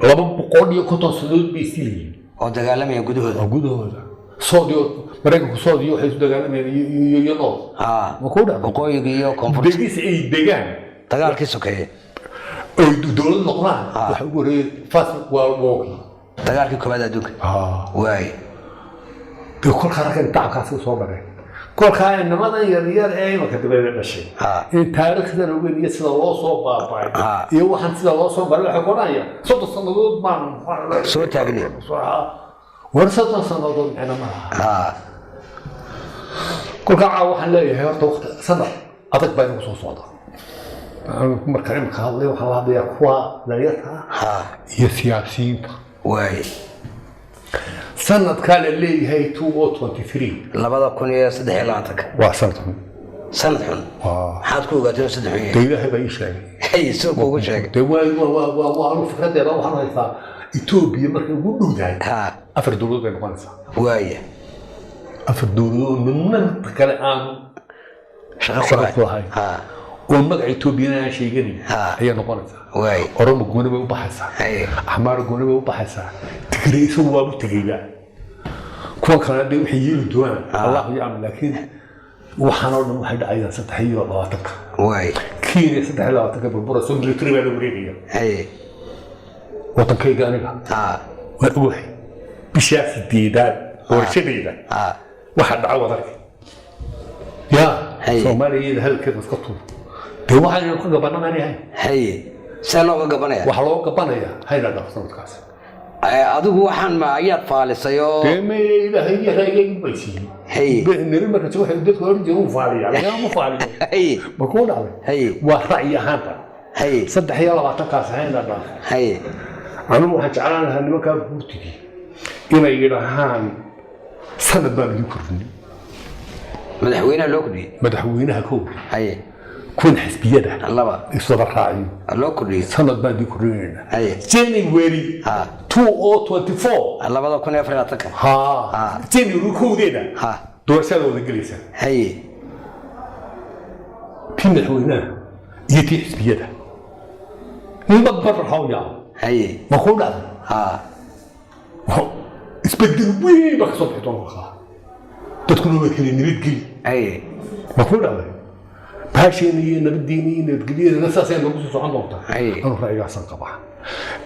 250 sannadood bay isilayeen. Oo dagaalamaya gudahooda. Oo gudahooda. Soodiyo Maraykanku, soodiyo waxay isu dagaalamayeen iyo nool. Ma kuu dhacday? Waqooyiga iyo koonfurta. Degis ay degaan. Dagaalkii sokeeye. Oy dowlad noqdaan waxa ugu horreeyay First World War. Dagaalkii koowaad adduunka. Waaye. Dee kolkaa raggan tacabkaasi soo mareen, kolkaa inamadan yaryar ee imanka dabadeed dhashay in taariikhdan ogeyn iyo sida loo soo baaba'ay iyo waxaan sida loo soo maray, waxay ku odhanayaan 30 sannadood baan Soo taagnay. War 30 sannadood micno ma laha. Kolkaa caawa waxaan leeyahay, horta waqti sanad adag baa inagu soo socda. Anigu markaan imika hadlay, waxaan la hadlayaa kuwa dhalinyarta ah iyo siyaasiyiinta. Waaye. Sanadkaa la leeyahay 2023. 2023-ka. Waa sanad xun. Sanad xun? Waa. Maxaad ku ogaatay inuu saddex xun yahay? Dee Ilaahay baa ii sheegay. Hay, soo kuugu sheegay? Dee waa anu fikradeeda waxaan haystaa, Etoobiya markay ugu dhowdahay afar dowladood bay noqonaysaa. Waaya. Afar dowladood midna midka kale aan shaqo shaqo ku lahayn oo magaca Etoobiyana aan sheeganayn ayay noqonaysaa. Waaya. Oromo gooni bay u baxaysaa. Axmaar gooni bay u baxaysaa. Tigray isagu waa u tegayba. Kuwan kalena dee waxay yeeli doonaan Allahu yaclam, laakiin waxaan oo dhan waxay dhacayaan 23-ka. Waaya. Kenya 23-ka burburayso, military baa la wareegaya. Waddankayga aniga waan ogahay bishaa sideedaad doorashadayda waxaa dhaca wadanka yaa. Soomaaliya iyada hadalkeeda iska tuur. Dee waxaynu ka gabanamanahay. Haye, see looga gabanaya? Waxaa loo gabanayaa hayna dhaaf sanadkaas. Adigu waxaan ma ayaad faalisay oo? Dee maya, Ilaahay iyo raygaygu bay siiyey. Neri marka waxay dadku oran jireen uu faaliya, lagama faaliyo. Ma kuu dhacday? Waa ra'yi ahaanta. 23-kaas hayna dhaaf. Anigu waxaan jeclaan lahaa nimankaa buurtigii inay yidhaahaan sanad baan idin kordhinay. Madaxweynaha loo kordhiyey? Madaxweynaha kow, kuwan xisbiyada laba iswada raaciyo. Loo kordhiyey. Sanad baan idin kordhinaynaa January 2024. 2024-ka. Ha, January kowdeeda doorashada wada gelaysa, tii madaxweynaha iyo tii xisbiyada, ninba barbar haw yaabo. Ma kuu dhacday? Isbedel weyn baa kasoo bixi doona markaa, dadkuna way kala nabadgeli. Ma kuu dhacday? Baasheena iyo nabadiina iyo nabadgelyadana saasay noogu soo socon doontaa. Anu ra'yigaasaan qabaa,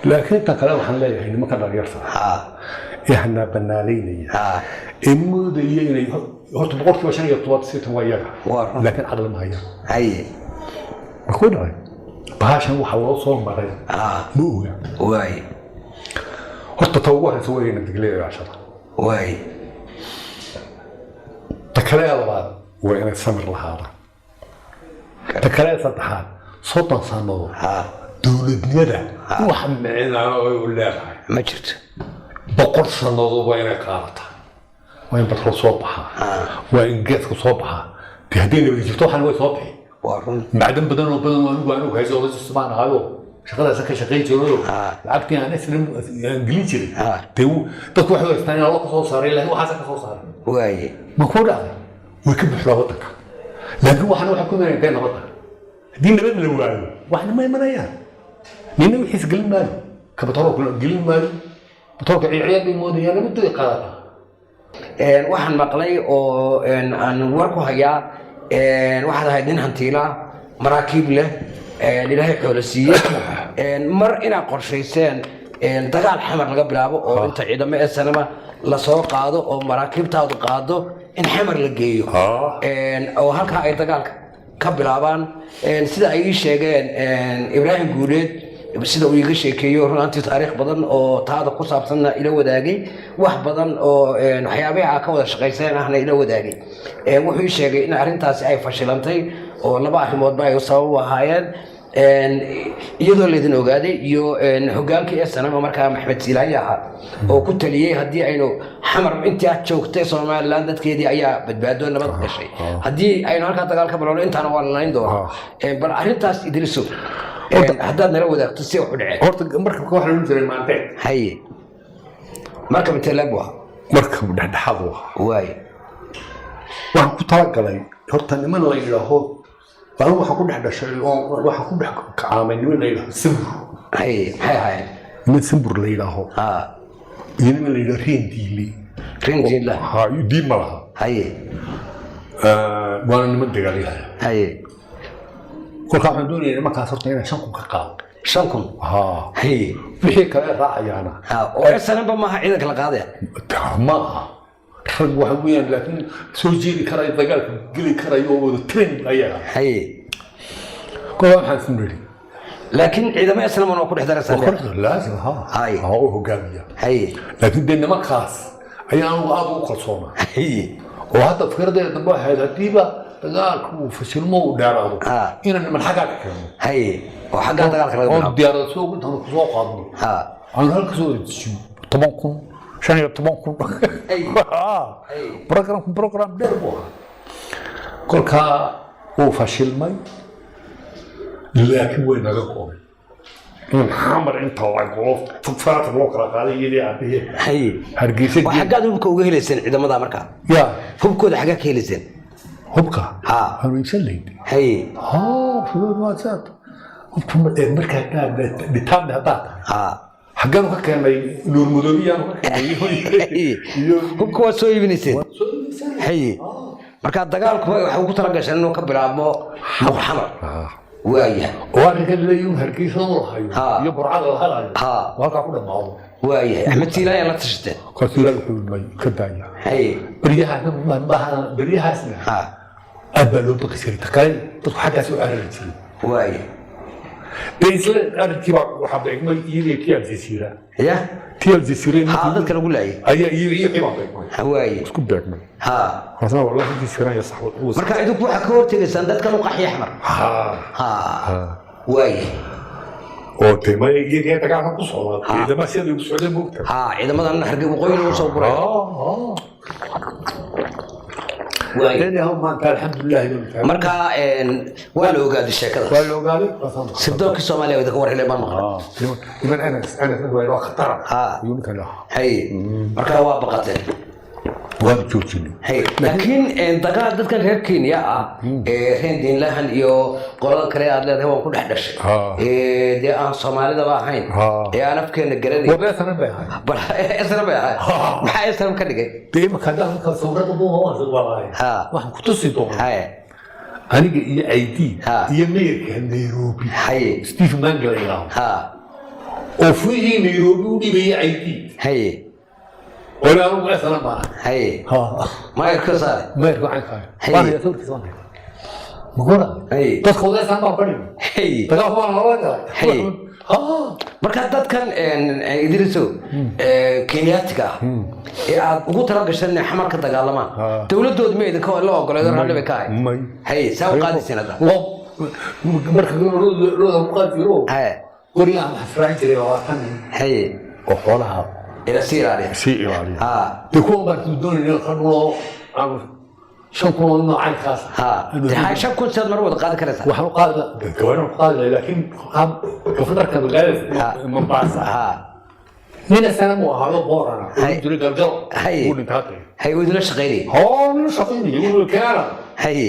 laakiin inta kale waxaan leeyahay nimanka dhalinyarta ee hanaa banaanaynaya ee moodaya inay horta 15% waa iyaga. Waa run. Laakiin caqli ma hayaan. Ma kuu dhacay? Baashan waxa loo soo maray ma oga. Horta ta ugu horeysa waa inay nabadgelyada ilaashada. Ta kale ee labaad waa inay samir lahaadaan. Ta kale ee saddexaad, 30 sannadood dowladnimada wax micnaa ay u leedahay ma jirto. 100 sannadood waa inay qaadataa, waa in batrool soo baxaa, waa in geeska soo baxaa. Dee haddii nabadi jirto waxaan way soo bixi. Waa run. Macdan badan oo badan oo anigu hayso oday baan ahayo, shaqadaas ka shaqayn jirayo, lacagtii aan isla aan gelin jiray. Dee dadku waxay haystaan in alla ka soo saaray, laakiin waxaasa ka soo saaray. Ma kuu dhacday? Way ka buuxdaa waddanka, laakiin waxana waxay ku imanayaan dee nabadda. Haddii nabad la waayo waxna ma imanayaan. Nina wixiis gelin maayo, ka batroolka gelin maayo, batroolka ciyaar bay moodayaan, nabaddu ay qaadataa. Waxaan maqlay oo aan war ku hayaa, waxaad ahayd nin hantiila, maraakiib leh, Ilaahay xoolo siiyey. Mar inaad qorshayseen dagaal Xamar laga bilaabo oo inta ciidamo ee sanama lasoo qaado oo maraakiibtaadu qaado in Xamar la geeyo oo halkaa ay dagaalka ka bilaabaan. Sida ay ii sheegeen Ibraahim Guuleed, sida uu iiga sheekeeyo, runantii taariikh badan oo taada ku saabsanna ila wadaagay, wax badan oo waxyaabaha aa ka wada shaqayseen ahna ila wadaagay. Wuxuu ii sheegay in arrintaasi ay fashilantay oo laba arrimoodba ay sabab u ahaayeen. Iyadoo laydin ogaaday iyo hogaankii snm markaa Maxmed Siilaaye ahaa oo ku taliyey haddii aynu Xamar intii aad joogtay Somaliland dadkeedii ayaa badbaado nabad gashay, haddii aynu halkaa dagaal ka bilowno intaana waa lalayn doonaa. Bal arrintaas, Idriso, haddaad nala wadaagto si wax u dhaceen. Horta markabka waxaa la odhan jiray Maandeeq. Haye, markab intee leeg buu ahaa? Markab dhexdhexaad u ahaa. Waay. Waxaan ku talagalay horta niman la yidhaaho, anigu waxaan ku dhex dhashay oo waxaan ku dhex kacaamay niman la yidhaaho Sambur. Haye, maxay ahaayeen? Niman Sambur la yidhaaho iyo niman la yidhaho Reendiile. Rinjila. Ha, diin ma laha. Waana niman dagaalyahay. Kolkaa waxaan doonaya nimankaas horta inaan 5,000 ka qaado. 5,000? Ha. Wixii kale raacayaana. Ha, oo sanaba maaha ciidanka la qaadaya? Ma aha, rag waxa weeyaan, laakiin soo jeedi karaya, dagaalka geli karaya oo wada train ayaa. Kolkaa waxaan isku nidhi Laakiin ciidamo islaman waa ku dhex daraysaa? Laazim, ha. Ha, u hogaamiya. Laakiin dee nimankaas ayaa anigu aad ugu kalsoonaa. Oo hadda fikradeeda dambe waxay ahayd, haddiiba dagaalku uu fashilmo, uu dheeraado, inaan niman xaggaa ka keeno. Haye, oo xaggaa dagaalka laga oon bilaabo. Diyaarad soo intaanu kusoo qaadno, aanu halka soo wada dejino, 10,000, 15,000. Programku program dheer buu ahaa. Kolkaa wuu fashilmay, laakiin way naga go'day in Xamar inta la golo faata loo kala qaaday iyadii aabahee Hargeysa. Oo xaggaad hubka uga helayseen ciidamada markaa? Ya? Hubkooda xaggaa ka helayseen? Hubka? Ha. Aanu iibsan lahayn. Ha, fuduud hubka markaa dhitaanne haddaa tahay. Xaggeenu ka keennay? Nuur Madoobiyaanu ka keennay iyo Hubka waad soo iibinayseen. Haye, marka dagaalku waxa ugu tala gasheen inuu ka bilaabmo Xamar, waayahay. Oo arrinkan leeyihiin Hargeysa loo hayo iyo Burcada la helayo oo halkaa ku dhammaado. Waayahay, Axmed Siila ayaa la tashateen? Kaasuu Ilaahi wuxuu may ka daaya. Beryahaasna beryahaasna aad baa loo baqi jiray, takale dadku xaggaas u carari jiray. Dee isla arrinkii baa waxaa beegmay iyadii tii Aljazeera. Ya? Tii Aljazeera. Ha, dadka lagu laayay. Ayaa iyo iyagii baa beegmay. Isku beegmay. Kaasna wallahi Aljazeera iyo sax. Marka idinku waxaa ka hortegaysaan dadkan u qaxya Xamar. Ha. Ha, waayahay. Oo dee ma iyagii dagaalka ku socdaa, ciidamada sida ugu socday moogta. Ha, ciidamadan Hargey waqooyi lagu soo guray. Waayahay. Anyhow, maanta alxamdulilah. Marka waa la ogaaday sheekadaas? Waa la ogaaday. Sirdoonka Soomaaliya idinka war helay baan maqlay. Niman Anas, Anas waa khatara. Ayuu ninkan lahaa. Haye, marka waa baqateen? Waan joojinay. Haye, laakiin dagaal dadkan reer Kenya ah ee reer Diinlahan iyo qolada kale aad leedahay waan ku dhex dhashay, ee dee aan Soomaalidaba ahayn, ee aan afkeena garanayn. Wadeesana bay ahayd. Bal SNM bay ahayd? Maxaa SNM ka dhigay? Dee imaka haddaan markaa sawirada buuha walaay, waxaan ku tusi doonaa aniga iyo ID iyo mayorka Nairobi, Steve Mangala yidhaaho, oo furihii Nairobi u dhibaya ID, oo anigu SNM baan ahay. Maayarka saare. Mayorka waxaan kahay waan hayaa sawirkiisa, waan hayaa magora. Dadka wadeesana baan ka dhigay. Dagaalku waan lala galay. Marka dadkan Idrisow Kenyaatiga ah ee aad ugu tala gasheen inay Xamar ka dagaalamaan, dowladoodu ma idinka la ogoleedo, raalli bay ka ahayd? May. Haye, saa u qaadaysiin hadda? Loo marka looda ku qaadi jiro, qoriyaha waxaa israacin jiray 20 nin oo xoolaha ila sii ilaaliya. Sii ilaaliya. Dee kuwan baan doonayna ka dhuloo 5,000 oo nin oo caynkaas. Dee hay, 5,000 sidaad mar wada qaadi karaysaa? Waxaan u qaadi gawaaraan ku qaadi lahay, laakiin governorka magaalada Mombasa, nin asana mu ahaado boorana oo jiray Galgal, wuu dhintaa hadda. Haye, wuu idinla shaqaynayay? Hoo, nin shaqaynayay wuu keena. Haye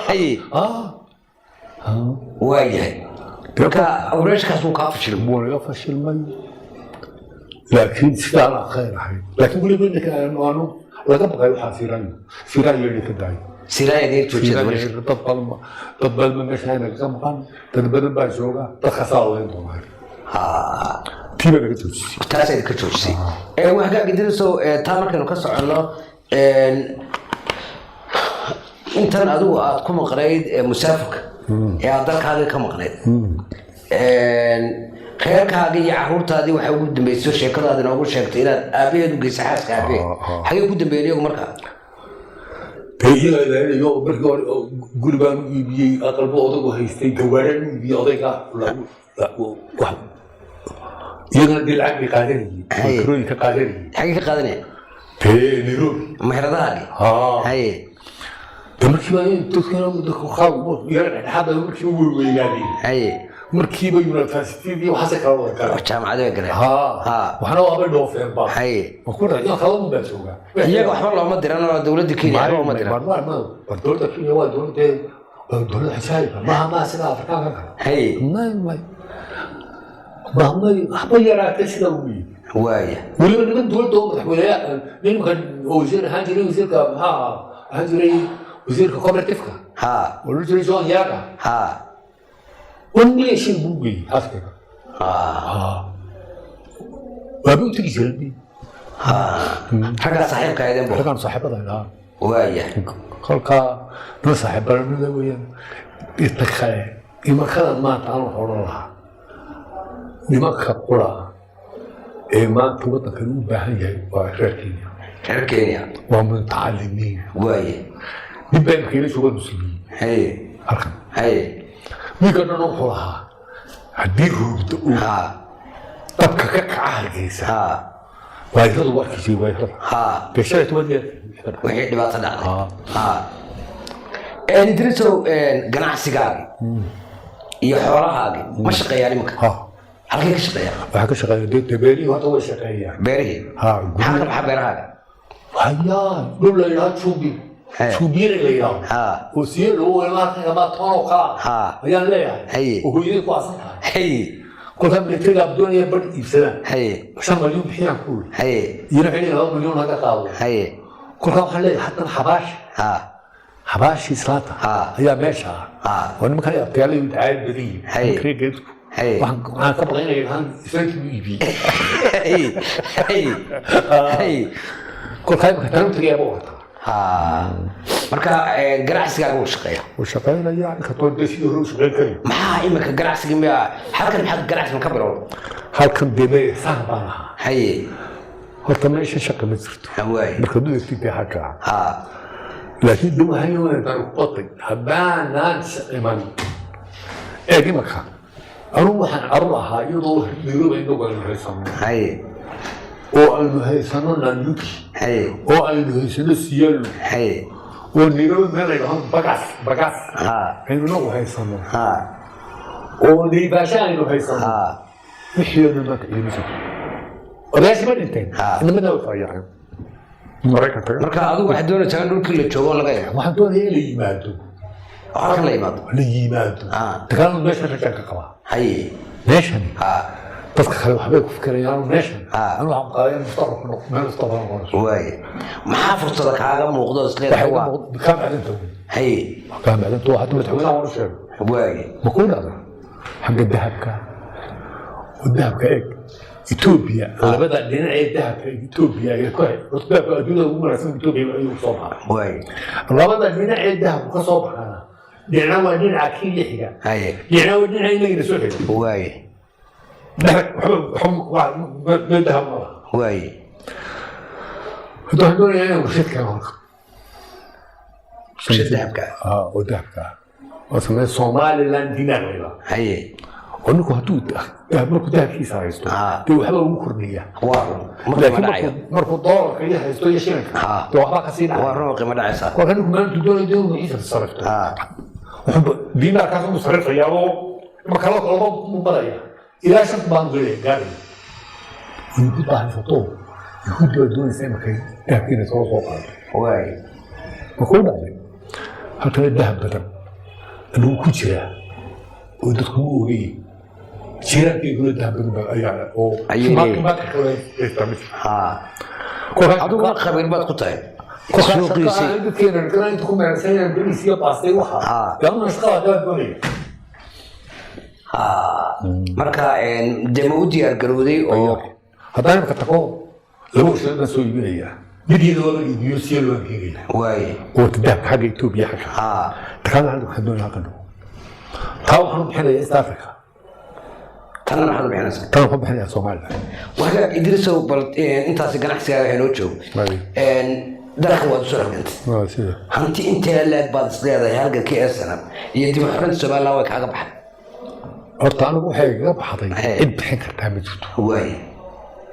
haye waayahay, marka awreeshkaas wuu kaa fashilmay? Wuu naga fashilmay, laakiin sidaan aan khayr ahayn, laakiin weliba ninka aanu laga baqay waxaa Siraayo, Siraayo inay ka daayo. Silaaya idiin joojiyada weli? Dad badan dad badan ba meesha nagaga maqan, dad badan baa jooga, dadkaasaa odayn doonaa. Tii baa naga joojisay. Taas idinka joojisay. Waa hagaag, Idrisow, taa markaynu ka soconno, intan adigu aad ku maqnayd musaafirka ee aad dalkaagii ka maqnayd, reerkaagii iyo caruurtaadii waxay ugu dambeysay sheekadaadi noogu sheegtay inaad aabaheed u geysay, xaaska aabaheed. Xagee ku dambeeyeen iyagu markaa? Dee iyaga ilaalinayo. Markii hore oo guri baan u iibiyey, aqalbu odagu haystay, gawaaraan u iibiyey odayga. Iyagana dee lacag bay qaadanayeen. Kirooyin ka qaadanayeen. Xagee ka qaadanaya? Dee Nairobi. Meheradahaagii? Haye. Dee markii baa dadka yara dhexdhexaad markii u weynaadeen. Markiiba university waxaase kala wada galeen. Jaamacada bay galeen. Ha. Ha. Waxna waabay dhoofeen ba. Ma ku dhahay kala baa joogaa. Iyaga waxba looma diran oo dowladda Kenya waxba uma diran. War, dowladda Kenya waa dowladda, waa dowlad xisaabiba maaha, maaha sida Afrikaanka kale. May, may, may, waxba yaraatee sida uu yidhi. Weliba niman dowladda oo madaxweyneya, nimankan oo wasiir ahaan jiray, wasiirka maxaa ahaan jiray, wasiirka cooperative-ka oo la jiray John Yaga, 1 million shil buu geeyey xaaskayga. Waaba u tegi jiray. Raggaa saaxiibka ahaydeen bu? Raggaan saaxiibada ahaa. Kolkaa noo saaxiibanimada weeyaan. Inta kale, imankadan maanta aan wax odhan lahaa, nimanka qura ee maanta waddankan u baahan yahay waa reer Kenya. Reer Kenya. Waa mutacalimiin. Nin baa imika ila jooga, muslimiin halkan. Ninka dhan wuxuu lahaa haddii roobda uu dabka ka kaca Hargeysa, waayiradu waa arkisay waayirada. Dee shalay toban jeer. Wixii dhibaato dhacday. Idrisow, ganacsigaagi iyo xoolahaagi ma shaqeeyaan iminka? Ha. Halkay ka shaqeeyaan? Waxaa ka shaqeeya dee beerihii horta way shaqeeyaan. Beerihii? Ha. Maxaa ka baxa beerahaaga? Hayaa, dhul la yidhaha Jubi, Jubiyana la yidhaho oo siye lagu weelmaarka ama toon oo kala ayaan leeyahay oo hooyaday ku aasan tahay. Kolkaa militariga doonaya badh iibsadaan, 5 malyan bixiyaan kuul, iyana waxay leeyihin 2 milyan laga qaado. Kolkaa waxaan leeyahay haddana xabaashi, xabaashii islaanta ayaa meesha ah oo nimankan abtiyaalay dacaayad badan yihiin. Nimanka geedku waxaan ka baqay inay yidhahaan islaantii u iibiyey. Haye haye haye Kolkaa imika talo tagayaaba wataa. Marka ganacsigaaga wuu shaqeeya? Wuu shaqaynayaa, inkastoo dee sidii hore u shaqayn karin. Maxaa imika ganacsiga miya halkan? Maxaad ganacsiga ka bilowday? Halkan dee me saan baan ahaa. Horta meesha shaqa ma jirto markaad u eegtid dee xaggaa, laakiin de waxay intaan ku qotay haddaanaan iman. Eeg, imaka anugu waxaan carur ahaa iyadoo Nairobi inagu aynu haysano oo aynu haysano Nanyuki oo aynu haysano Isiolo oo Nairobi meel la yidhaahdo Bagas, Bagas aynu inagu haysano oo Naivasha aynu haysano. Wixii oo dhan maanta ciidama jirto, odayaashii ma dhinteen. Inamada way faayaceen Maraykan taga. Marka adigu waxaad doonaysaa in dhulkii la joogo laga eego? Waxaan doonaya in la yimaado. Oo halkan la yimaado. La yimaado. Dagaaladu meeshan rajaan ka qabaa. Meeshan dadka kale waxbay ku fikirayaan, meeshan anu waxaan qaaday in mustaqbalku meel mustaqbal noqonayso. Waaya, maxaa fursada kaaga muuqdo is leedahay? Waxay waa kaa macdanta wey. Kaa macdanta waa hadda madaxweynaha waan u sheegay. Ma kuu dhacday xagga dahabka oo dahabka eeg Etoobiya, labada dhinac ee dahabka Etoobiya ee ku hay horta dahabka adduunyada ugu wanaagsan Etoobiya ayuu soo baxay. Labada dhinac ee dahabku ka soo baxana, dhinacna waa dhinaca Kenya xiga, dhinacna waa dhinaca inagina soo xiga. Dahab waxba meel dahab ma laha. Hadda waxaan doonayaa inaan warshad keeno halka. Warshad dahabka? Ah, oo dahabka ah oo sameeya Somaliland dinar la yidhaahdo. Oo ninku hadduu dahab, markuu dahabkiisa haysto, dee waxba ugu kordhiya. Waa run, ma qiimo laakiin dhacayo. Markuu doolarka iyo haysto iyo shilinka, dee waxbaa kasii waa dhacaya. Run oo qiimo dhacaysa. Kolka ninku maalintuu doonayo dee inuu wixiisa sarifto, wuxuu diinaarkaas uu sarifayaa oo marka laba laba mu maraya ilaa shan baan gelaya gaaraya. Yuhuud baa haysato, yuhuuddi baa doonaysa imarkay dahabkiina soo qaado. Ma kuu dhacday halkana dahab badan lagu ku jiraa oo dadku ma ogay, jiiraankeyguna dahab badan baa ayaa oo Ayay leeyihiin. Maanka kale haystaa ma jiro. Adiguna khabiir baad ku tahay suuqiisii. Dadkeena kana inta ku meersanayaan bariis iyo baastay waxa dee anuna shaqada baan doonaya. Marka dee ma u diyaar garowday oo Haddaan imika tago, laba warshad baan soo iibinayaa, mid iyada waaba iibiyo, siya loo keenaya oo dahabka xagga Etoobiya xagga takana halka waxaan doonaya halkan dhigo. Taa waxaan u bixinayaa East Africa. Tanna maxaad u bixinaysaa? Tan waxaan u bixinayaa Somaliland. Wahagaag Idrisow, bal intaasi ganacsigaaga inoo joogo. Dalka waad usoo halgantay. Waa sida. Hanti intee leeg baad is leedahay halgankii ee sanam iyo dib u xorinta Somaliland way kaaga baxday? Horta anigu waxay igaga baxday cid bixin kartaa ma jirto.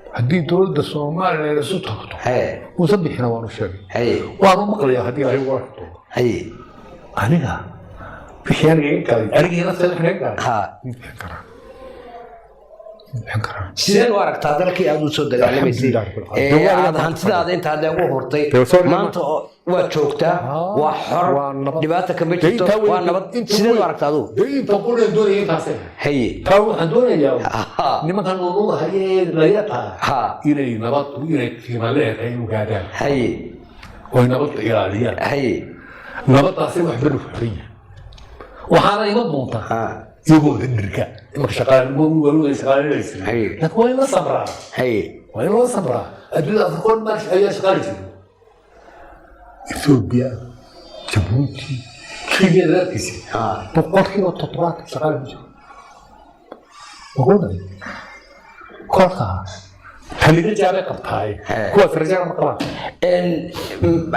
Haddii dowladda Soomaaliya isu tagto uusan bixina, waan u sheegay, waanu maqlayaa haddii Ilaahay ugu arki doono. Aniga Wixii aniga iga galay, anigii nafteeda wixii iga galay, ma bixin karaan, ma bixin karaan. Sideen u aragtaa dalkii aad u soo dagaalamaysay Alxamdulillah rabbil caalamiin. ee aad hantidaada intaa leegu hurtay? Dee sorry, Maanta waad joogtaa, waa xor, Waa nabad. dhibaata kama Dee jirto, intaa waa nabad. inta Sideed u aragtaa adugu? Dee inta quran doonaya intaasay. Taa waxaan doonayaa nimankan nunuhayee layata inay nabad, inay qiimo leedahay ogaadaan oo ay nabadda ilaaliyaan. Nabaddaasi wax beri ku xiran yahay, waxaana iman doonta iyagoo dhinirka imanka shaqaalinaysa. Laakiin waa in la samraa. Waa in loo samraa. Adduunyada Afrikoon ma ayaa shaqaali jiray? Ethiopia, Jabuuti, Kenya darkiisa 70% shaqaali ma jiro. Magoodhay kolkaa tani rajaabay qabtaay, kuwaas rajana ma qabaan.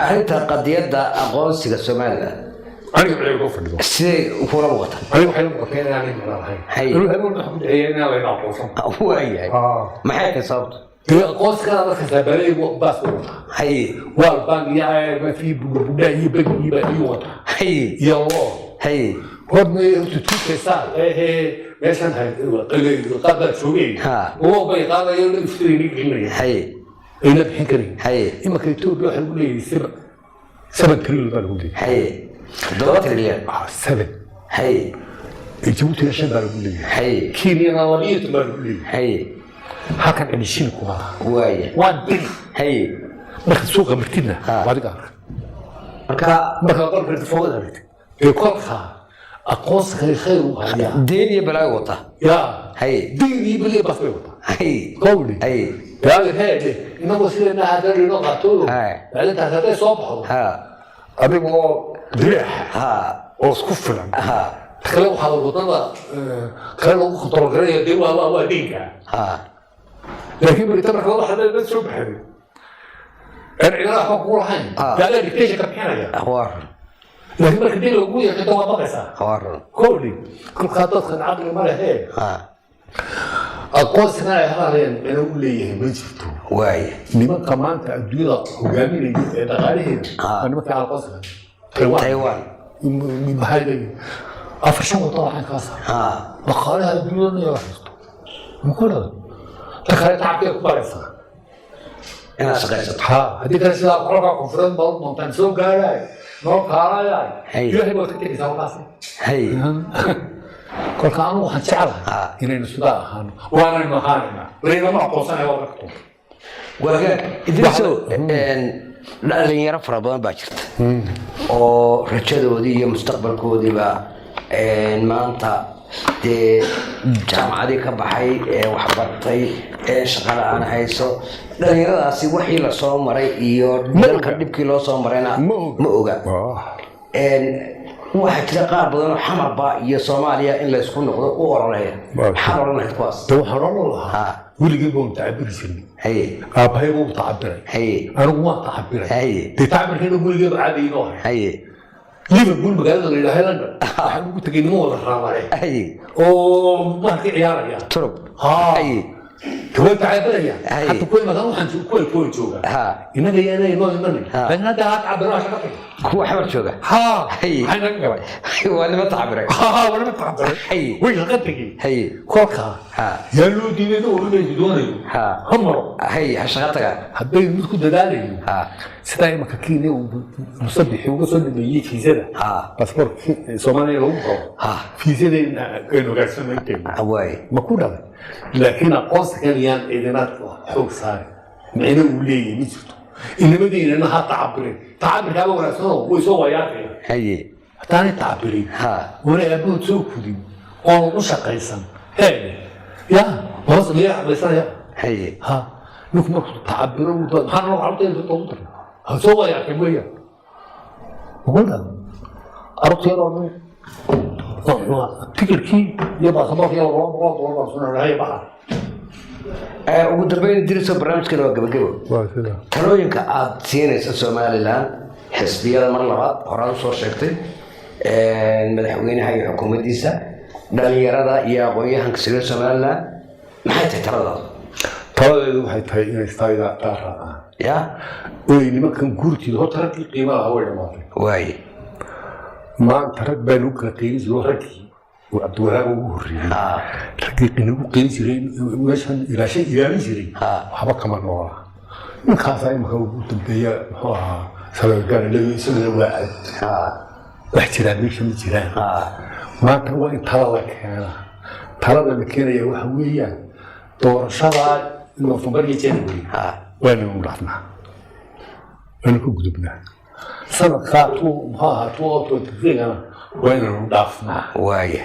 Arrinta qadiyadda aqoonsiga Somaliland Aniga waxay uga fadhido siday kula muuqata? Aniga waxay la muuqatay inaanay mara lahayn. Anuu habeen waxaan ku duceeyaa inaan layna aqoonsan. Waayahay, maxay tahay sababtu? Dee aqoonsigana markaas baleegu baas u wataa. World Bank iyo IMF iyo bugabudha iyo bangiiba ayuu wataa iyo loo horma horta tuukaysaa ehe meeshan qaar baa joogay loo bay qaadayo iftiina gelinaya ayna bixin karayn. Imanka Ethiopia waxaa lagu leeyahay 7 trillion baa lagu leeyahay. 7 trilyan? Ah, seven. Jabuutina 5 baa lagu leeyahay. Kenyana 12 baa lagu leeyahay. Halkan celishini kuma laha. Waan beri marka suuqa martidna waa adiga arka. Marka marka qolka foogad aragtid dee kolka aqoonsiga khayr u hayaa. Deen iyo balaayo wata. Yaa diin iyo beliya bas bay wataa. Qowli daaga heedhe inagoo sideena haddana inoo qaato maalintaas hadday soo baxdo adigoo direexa oo isku filan. Kale waxaa wadada kale lagu kontrol garaya dee waa diinka. Laakiin berita marka waxa la soo baxay aan ciidana waxba kugu lahayn dee adaa dictation ka bixinaya. Waa run. Laakiin marka diin lagu yeesho waa baqaysaa. Waa run. Kowdhi kolkaa dadkan caqli ma lehe. Aqoonsigana ay hadlayaan micno u leeyahay ma jirto. Nimanka maanta adduunyada hogaaminaya ee dhaqaalaheeda waa nimanka aqoonsiga Taiwan. Taiwan. Maxay leeyihiin? Afar shan wadan waxaan kaa saar dhaqaalaha adduunyada iyaga haysto muxuu ta kale tacabkay ku baraysaa. Inaad shaqaysato. Ha, haddii kale sidaa qolka koonfureed baad doontaan soo gaaraay noo kaalayaay. Ilaahay baad ka tegaysaa halkaasi. Kolka anigu waxaan jeclahay inaynu sidaa ahaano, waanaynu ahaanaynaa, laynama aqoonsanaya waa marka doonta. Wagaag Idriisow, dhalinyaro fara badan baa jirta oo rajadoodii iyo mustaqbalkoodiiba maanta dee jaamacadii ka baxay ee waxbartay ee shaqa la-aan hayso. Dhalinyaradaasi wixii lasoo maray iyo Ma dalka oga. dhibkii loo soo marayna Ma oga. Ma oga. Waxaa jira qaar badan oo xamarba iyo Soomaaliya in laysku noqdo u ololeeya. Maxaad odhan lahayd kuwaas? De waxaan odhan lahaa weligii baan tacabiri jirnay. Aabbahay wuu tacabiray. Anigu waan tacabiray. Dee tacabirkeena weligeeba caadi inoo ahay. Liverpool magaalada la yidhaaha London waxaan ugu tegay niman wada raamare oo bahalka ciyaaraya. Turub. De way tacabiraya. Hadda kuwa imadan waxaan kuwa jooga innaga yaana inoo imanay. Laakiin hadda haa tacabira waa shaqa tagay. Kuwa xamar jooga. Maxay naga galay? Waa nima tacabiray. Waa nima tacabiray. Way shaqa tegay. Kolkaa yaa loo diiday oo inaynu doonayo ha maro. Ha shaqa taga. Hadday mid ku dadaalayo sidaa imanka Kenya uu Musabixi uga soo dhameeyey fiisada baasaboorka Soomaaliya lagu qabo, fiisadayna aynu hogaagsano inteenu ma ku dhalay. Laakiin aqoonsigan yaan ciidana xoog saari, micno uu leeyahay ma jirto. Inamadiinana ha tacabirin, tacabirkaaba wanaagsanoo way soo wayaarkaya. Haddaanay tacabirin oona aabahood soo kudin oon u shaqaysan hee ya hoos miyaa shaqaysanaya? Ha, ninku markuu tacabiro uu maxaa noo carruurta inta loogu daray ha soo wayaarkay weeyaan. Muxuu dhalay carruurta yaroo dhan tikirkii iyo baasaboorkii $200 baan sunanahay baxa. Ugu dambeyn Idriiso, barnaamijkana waa gabagabo. Waa sida Talooyinka aad siinaysa Somaliland, xisbiyada, mar labaad horaad usoo sheegtay, madaxweynaha iyo xukuumaddiisa, dhalinyarada iyo aqoon-yahanka sida Somaliland, maxay tahay taladaadu? Taladeedu waxay tahay inay istaaga taa raacaan oy nimankan guurtida horta raggii qiimo lahaa way dhamaatay. Maanta rag baa lagu kala qiilin jiray oo raggii oo Cabdiwaraab ugu horreeyey, raggii lagu qiilin jiray meeshan ilaashay ilaalin jiray, waxba kama noola. Ninkaasaa imika ugu dambeeya, muxuu ahaa, salagaala leeyahay, isagana waa cad. Wax jiraan meesha ma jiraan. Maanta waa in tala la keenaa. Talada la keenaya waxa weeyaan doorashada November iyo January waa inaynu dhaafnaa, waanu ka gudubnaa. Sanadkaa two, muxuu ahaa, 2023-gana waa inaynu dhaafnaa. Waaya.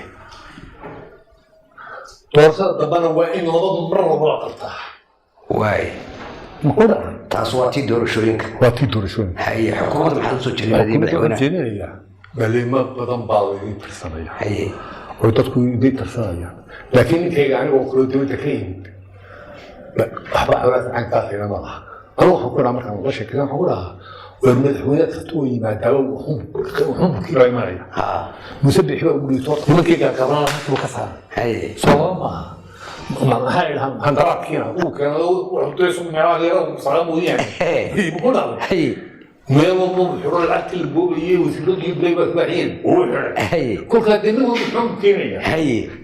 Doorashada dambena waa in labadu mar lagula qabtaa. Waaya. Muxuu dhacay? Taas waa tii doorashooyinka. Waa tii doorashooyinka. Haye, xukuumadda maxaad usoo jeedinayay? Xukuumadda waxaan Madaxweynaha. jeedinayaa dhaliimo badan baa laydin tirsanaya oo dadku idin tirsanayaan, laakiin ninkayga anigoo kaloo dibadda ka yimid waxba colaas caynkaas igama laha. Anigu waxaan ku dhahaa, markaan la sheekaysan, waxaan ku dhahaa, war madaxweyne kasta oo yimaadaaba wuxuun baa imanaya. Muuse Bixi baa ugu dhigto nimankayga qabanana halkiiba ka saaray. Sooma maaha? Maxaa idhahaa, handaraadkiina uu keeno wuxuu meelaha yaro saga mooyaane muxuu dhacday? Meel walba wuxuu lacagtii la boobayay, wasiiradii bay baa kubaaxiyeen, uu xiray. Kolkaa dee mid walba wuxuu keenaya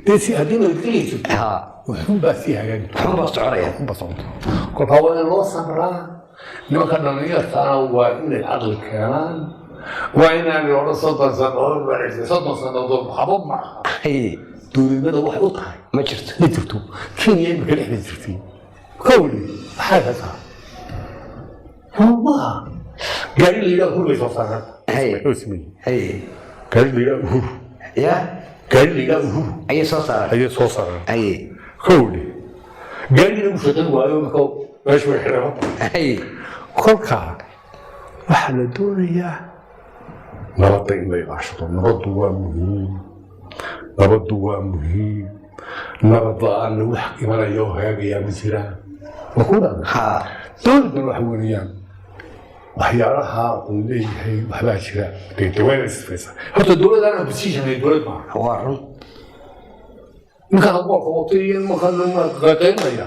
dee si haddii nabadgelya jirto, wuxuun baa sii hagaagi. Wuxuun baa soconaya. Wuxuun baa soconta. Kolkaa waa in loo samraa. Nimanka dhallinyartaana waa inay caqli keenaan, waa inaan la odhan 30 sannadood baa dhashay, 30 sannadood waxba ma aha. Dowladnimada waxay u tahay Ma jirto. Ma jirto. Kenya imika dhexda jirtay kawli maxay haysaa? Maaha gaari la yidhaha Uhuru bay soo saareen. Oo sameeyey. Gaari la yidhaha Uhuru. Ya. Gaari la yidhaha Uhuru Ayay soo saareen. Ayay soo saareen. Kawli gaarigina uu shaqayn waayo, imika meesha way xidhan. Kolkaa waxaa la doonayaa nabadda in la ilaashado. Nabaddu waa muhiim, nabaddu waa muhiim. Nabad la-aanna wax imanaya oo hagaagayaa ma jiraan. Ma ku dhacday? Dowladdan waxa weeyaan waxyaalaha uu leeyahay waxbaa jira dee waa inay sifaysaa horta. Dowladaan opposition ay dowlad maaha. Waa run. Ninkaan boolka wato iyo nimankan qaqaynaya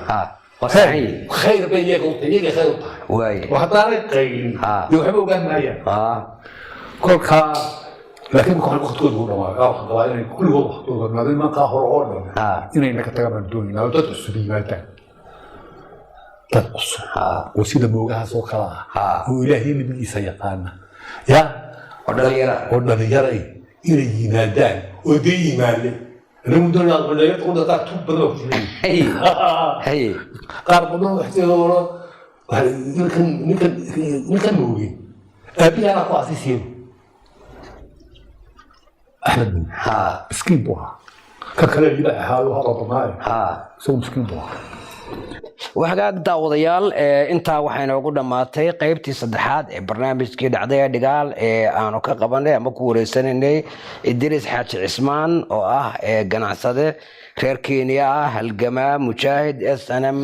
Waa saxan yihiin. Khayr bay iyaga u tahay, iyaga khayr u tahay. Oo haddaanay qaylin dee waxba ogaan maayaan. Kolkaa laakiin marka hore waqtigooda u dhamaaday, waxaan qabaa inay kulligood waqtigooda dhamaaday, nimankaa hore oo dhan inay naga tagaan baan doonaynaa oo dad cusub yimaadaan, dad cusub oo sida moogahaas oo kale ah oo Ilaahay nabigiisa yaqaana ya Oo dhalinyara. Oo dhalinyaray inay yimaadaan oo dee yimaade. Anagu doonaa dhalinyarta ku qaar tug badan baa ku jiray. Qaar badan waxteedooda ninkan mooge aabbihi anaa ku aasisiyey, Axmed Mooge. Miskiin buu ahaa. Kan kale libaax ahaayo hadal badnaayo, isagu miskiin buu ahaa. Wahagaag daawadayaal, intaa waxaa inoogu dhammaatay qaybtii saddexaad ee barnaamijkii dhacday ee dhigaal ee aanu ka qabanay ama ku wareysanaynay Idriis Xaaji Cismaan oo ah ganacsade reer Kenya ah, halgamaa, mujaahid SNM,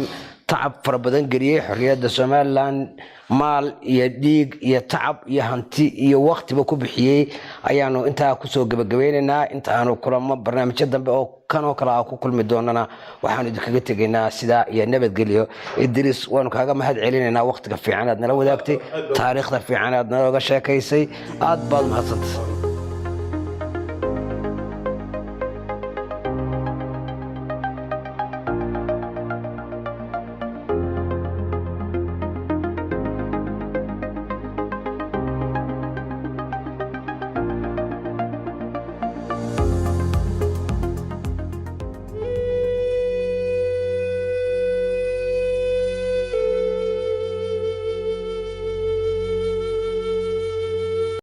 tacab fara badan geliyey xorriyadda Somaliland, maal iyo dhiig iyo tacab iyo hanti iyo waktiba ku bixiyey. Ayaanu intaa kusoo gebagabeynaynaa. Inta aanu kulamo barnaamijyo dambe oo kan oo kale ah ku kulmi doonana, waxaanu idinkaga tegaynaa sidaa iyo nabadgelyo. Idriis, waanu kaaga mahad celinaynaa waktiga fiican aad nala wadaagtay, taariikhda fiican aad nalooga sheekaysay. Aad baad mahadsantay.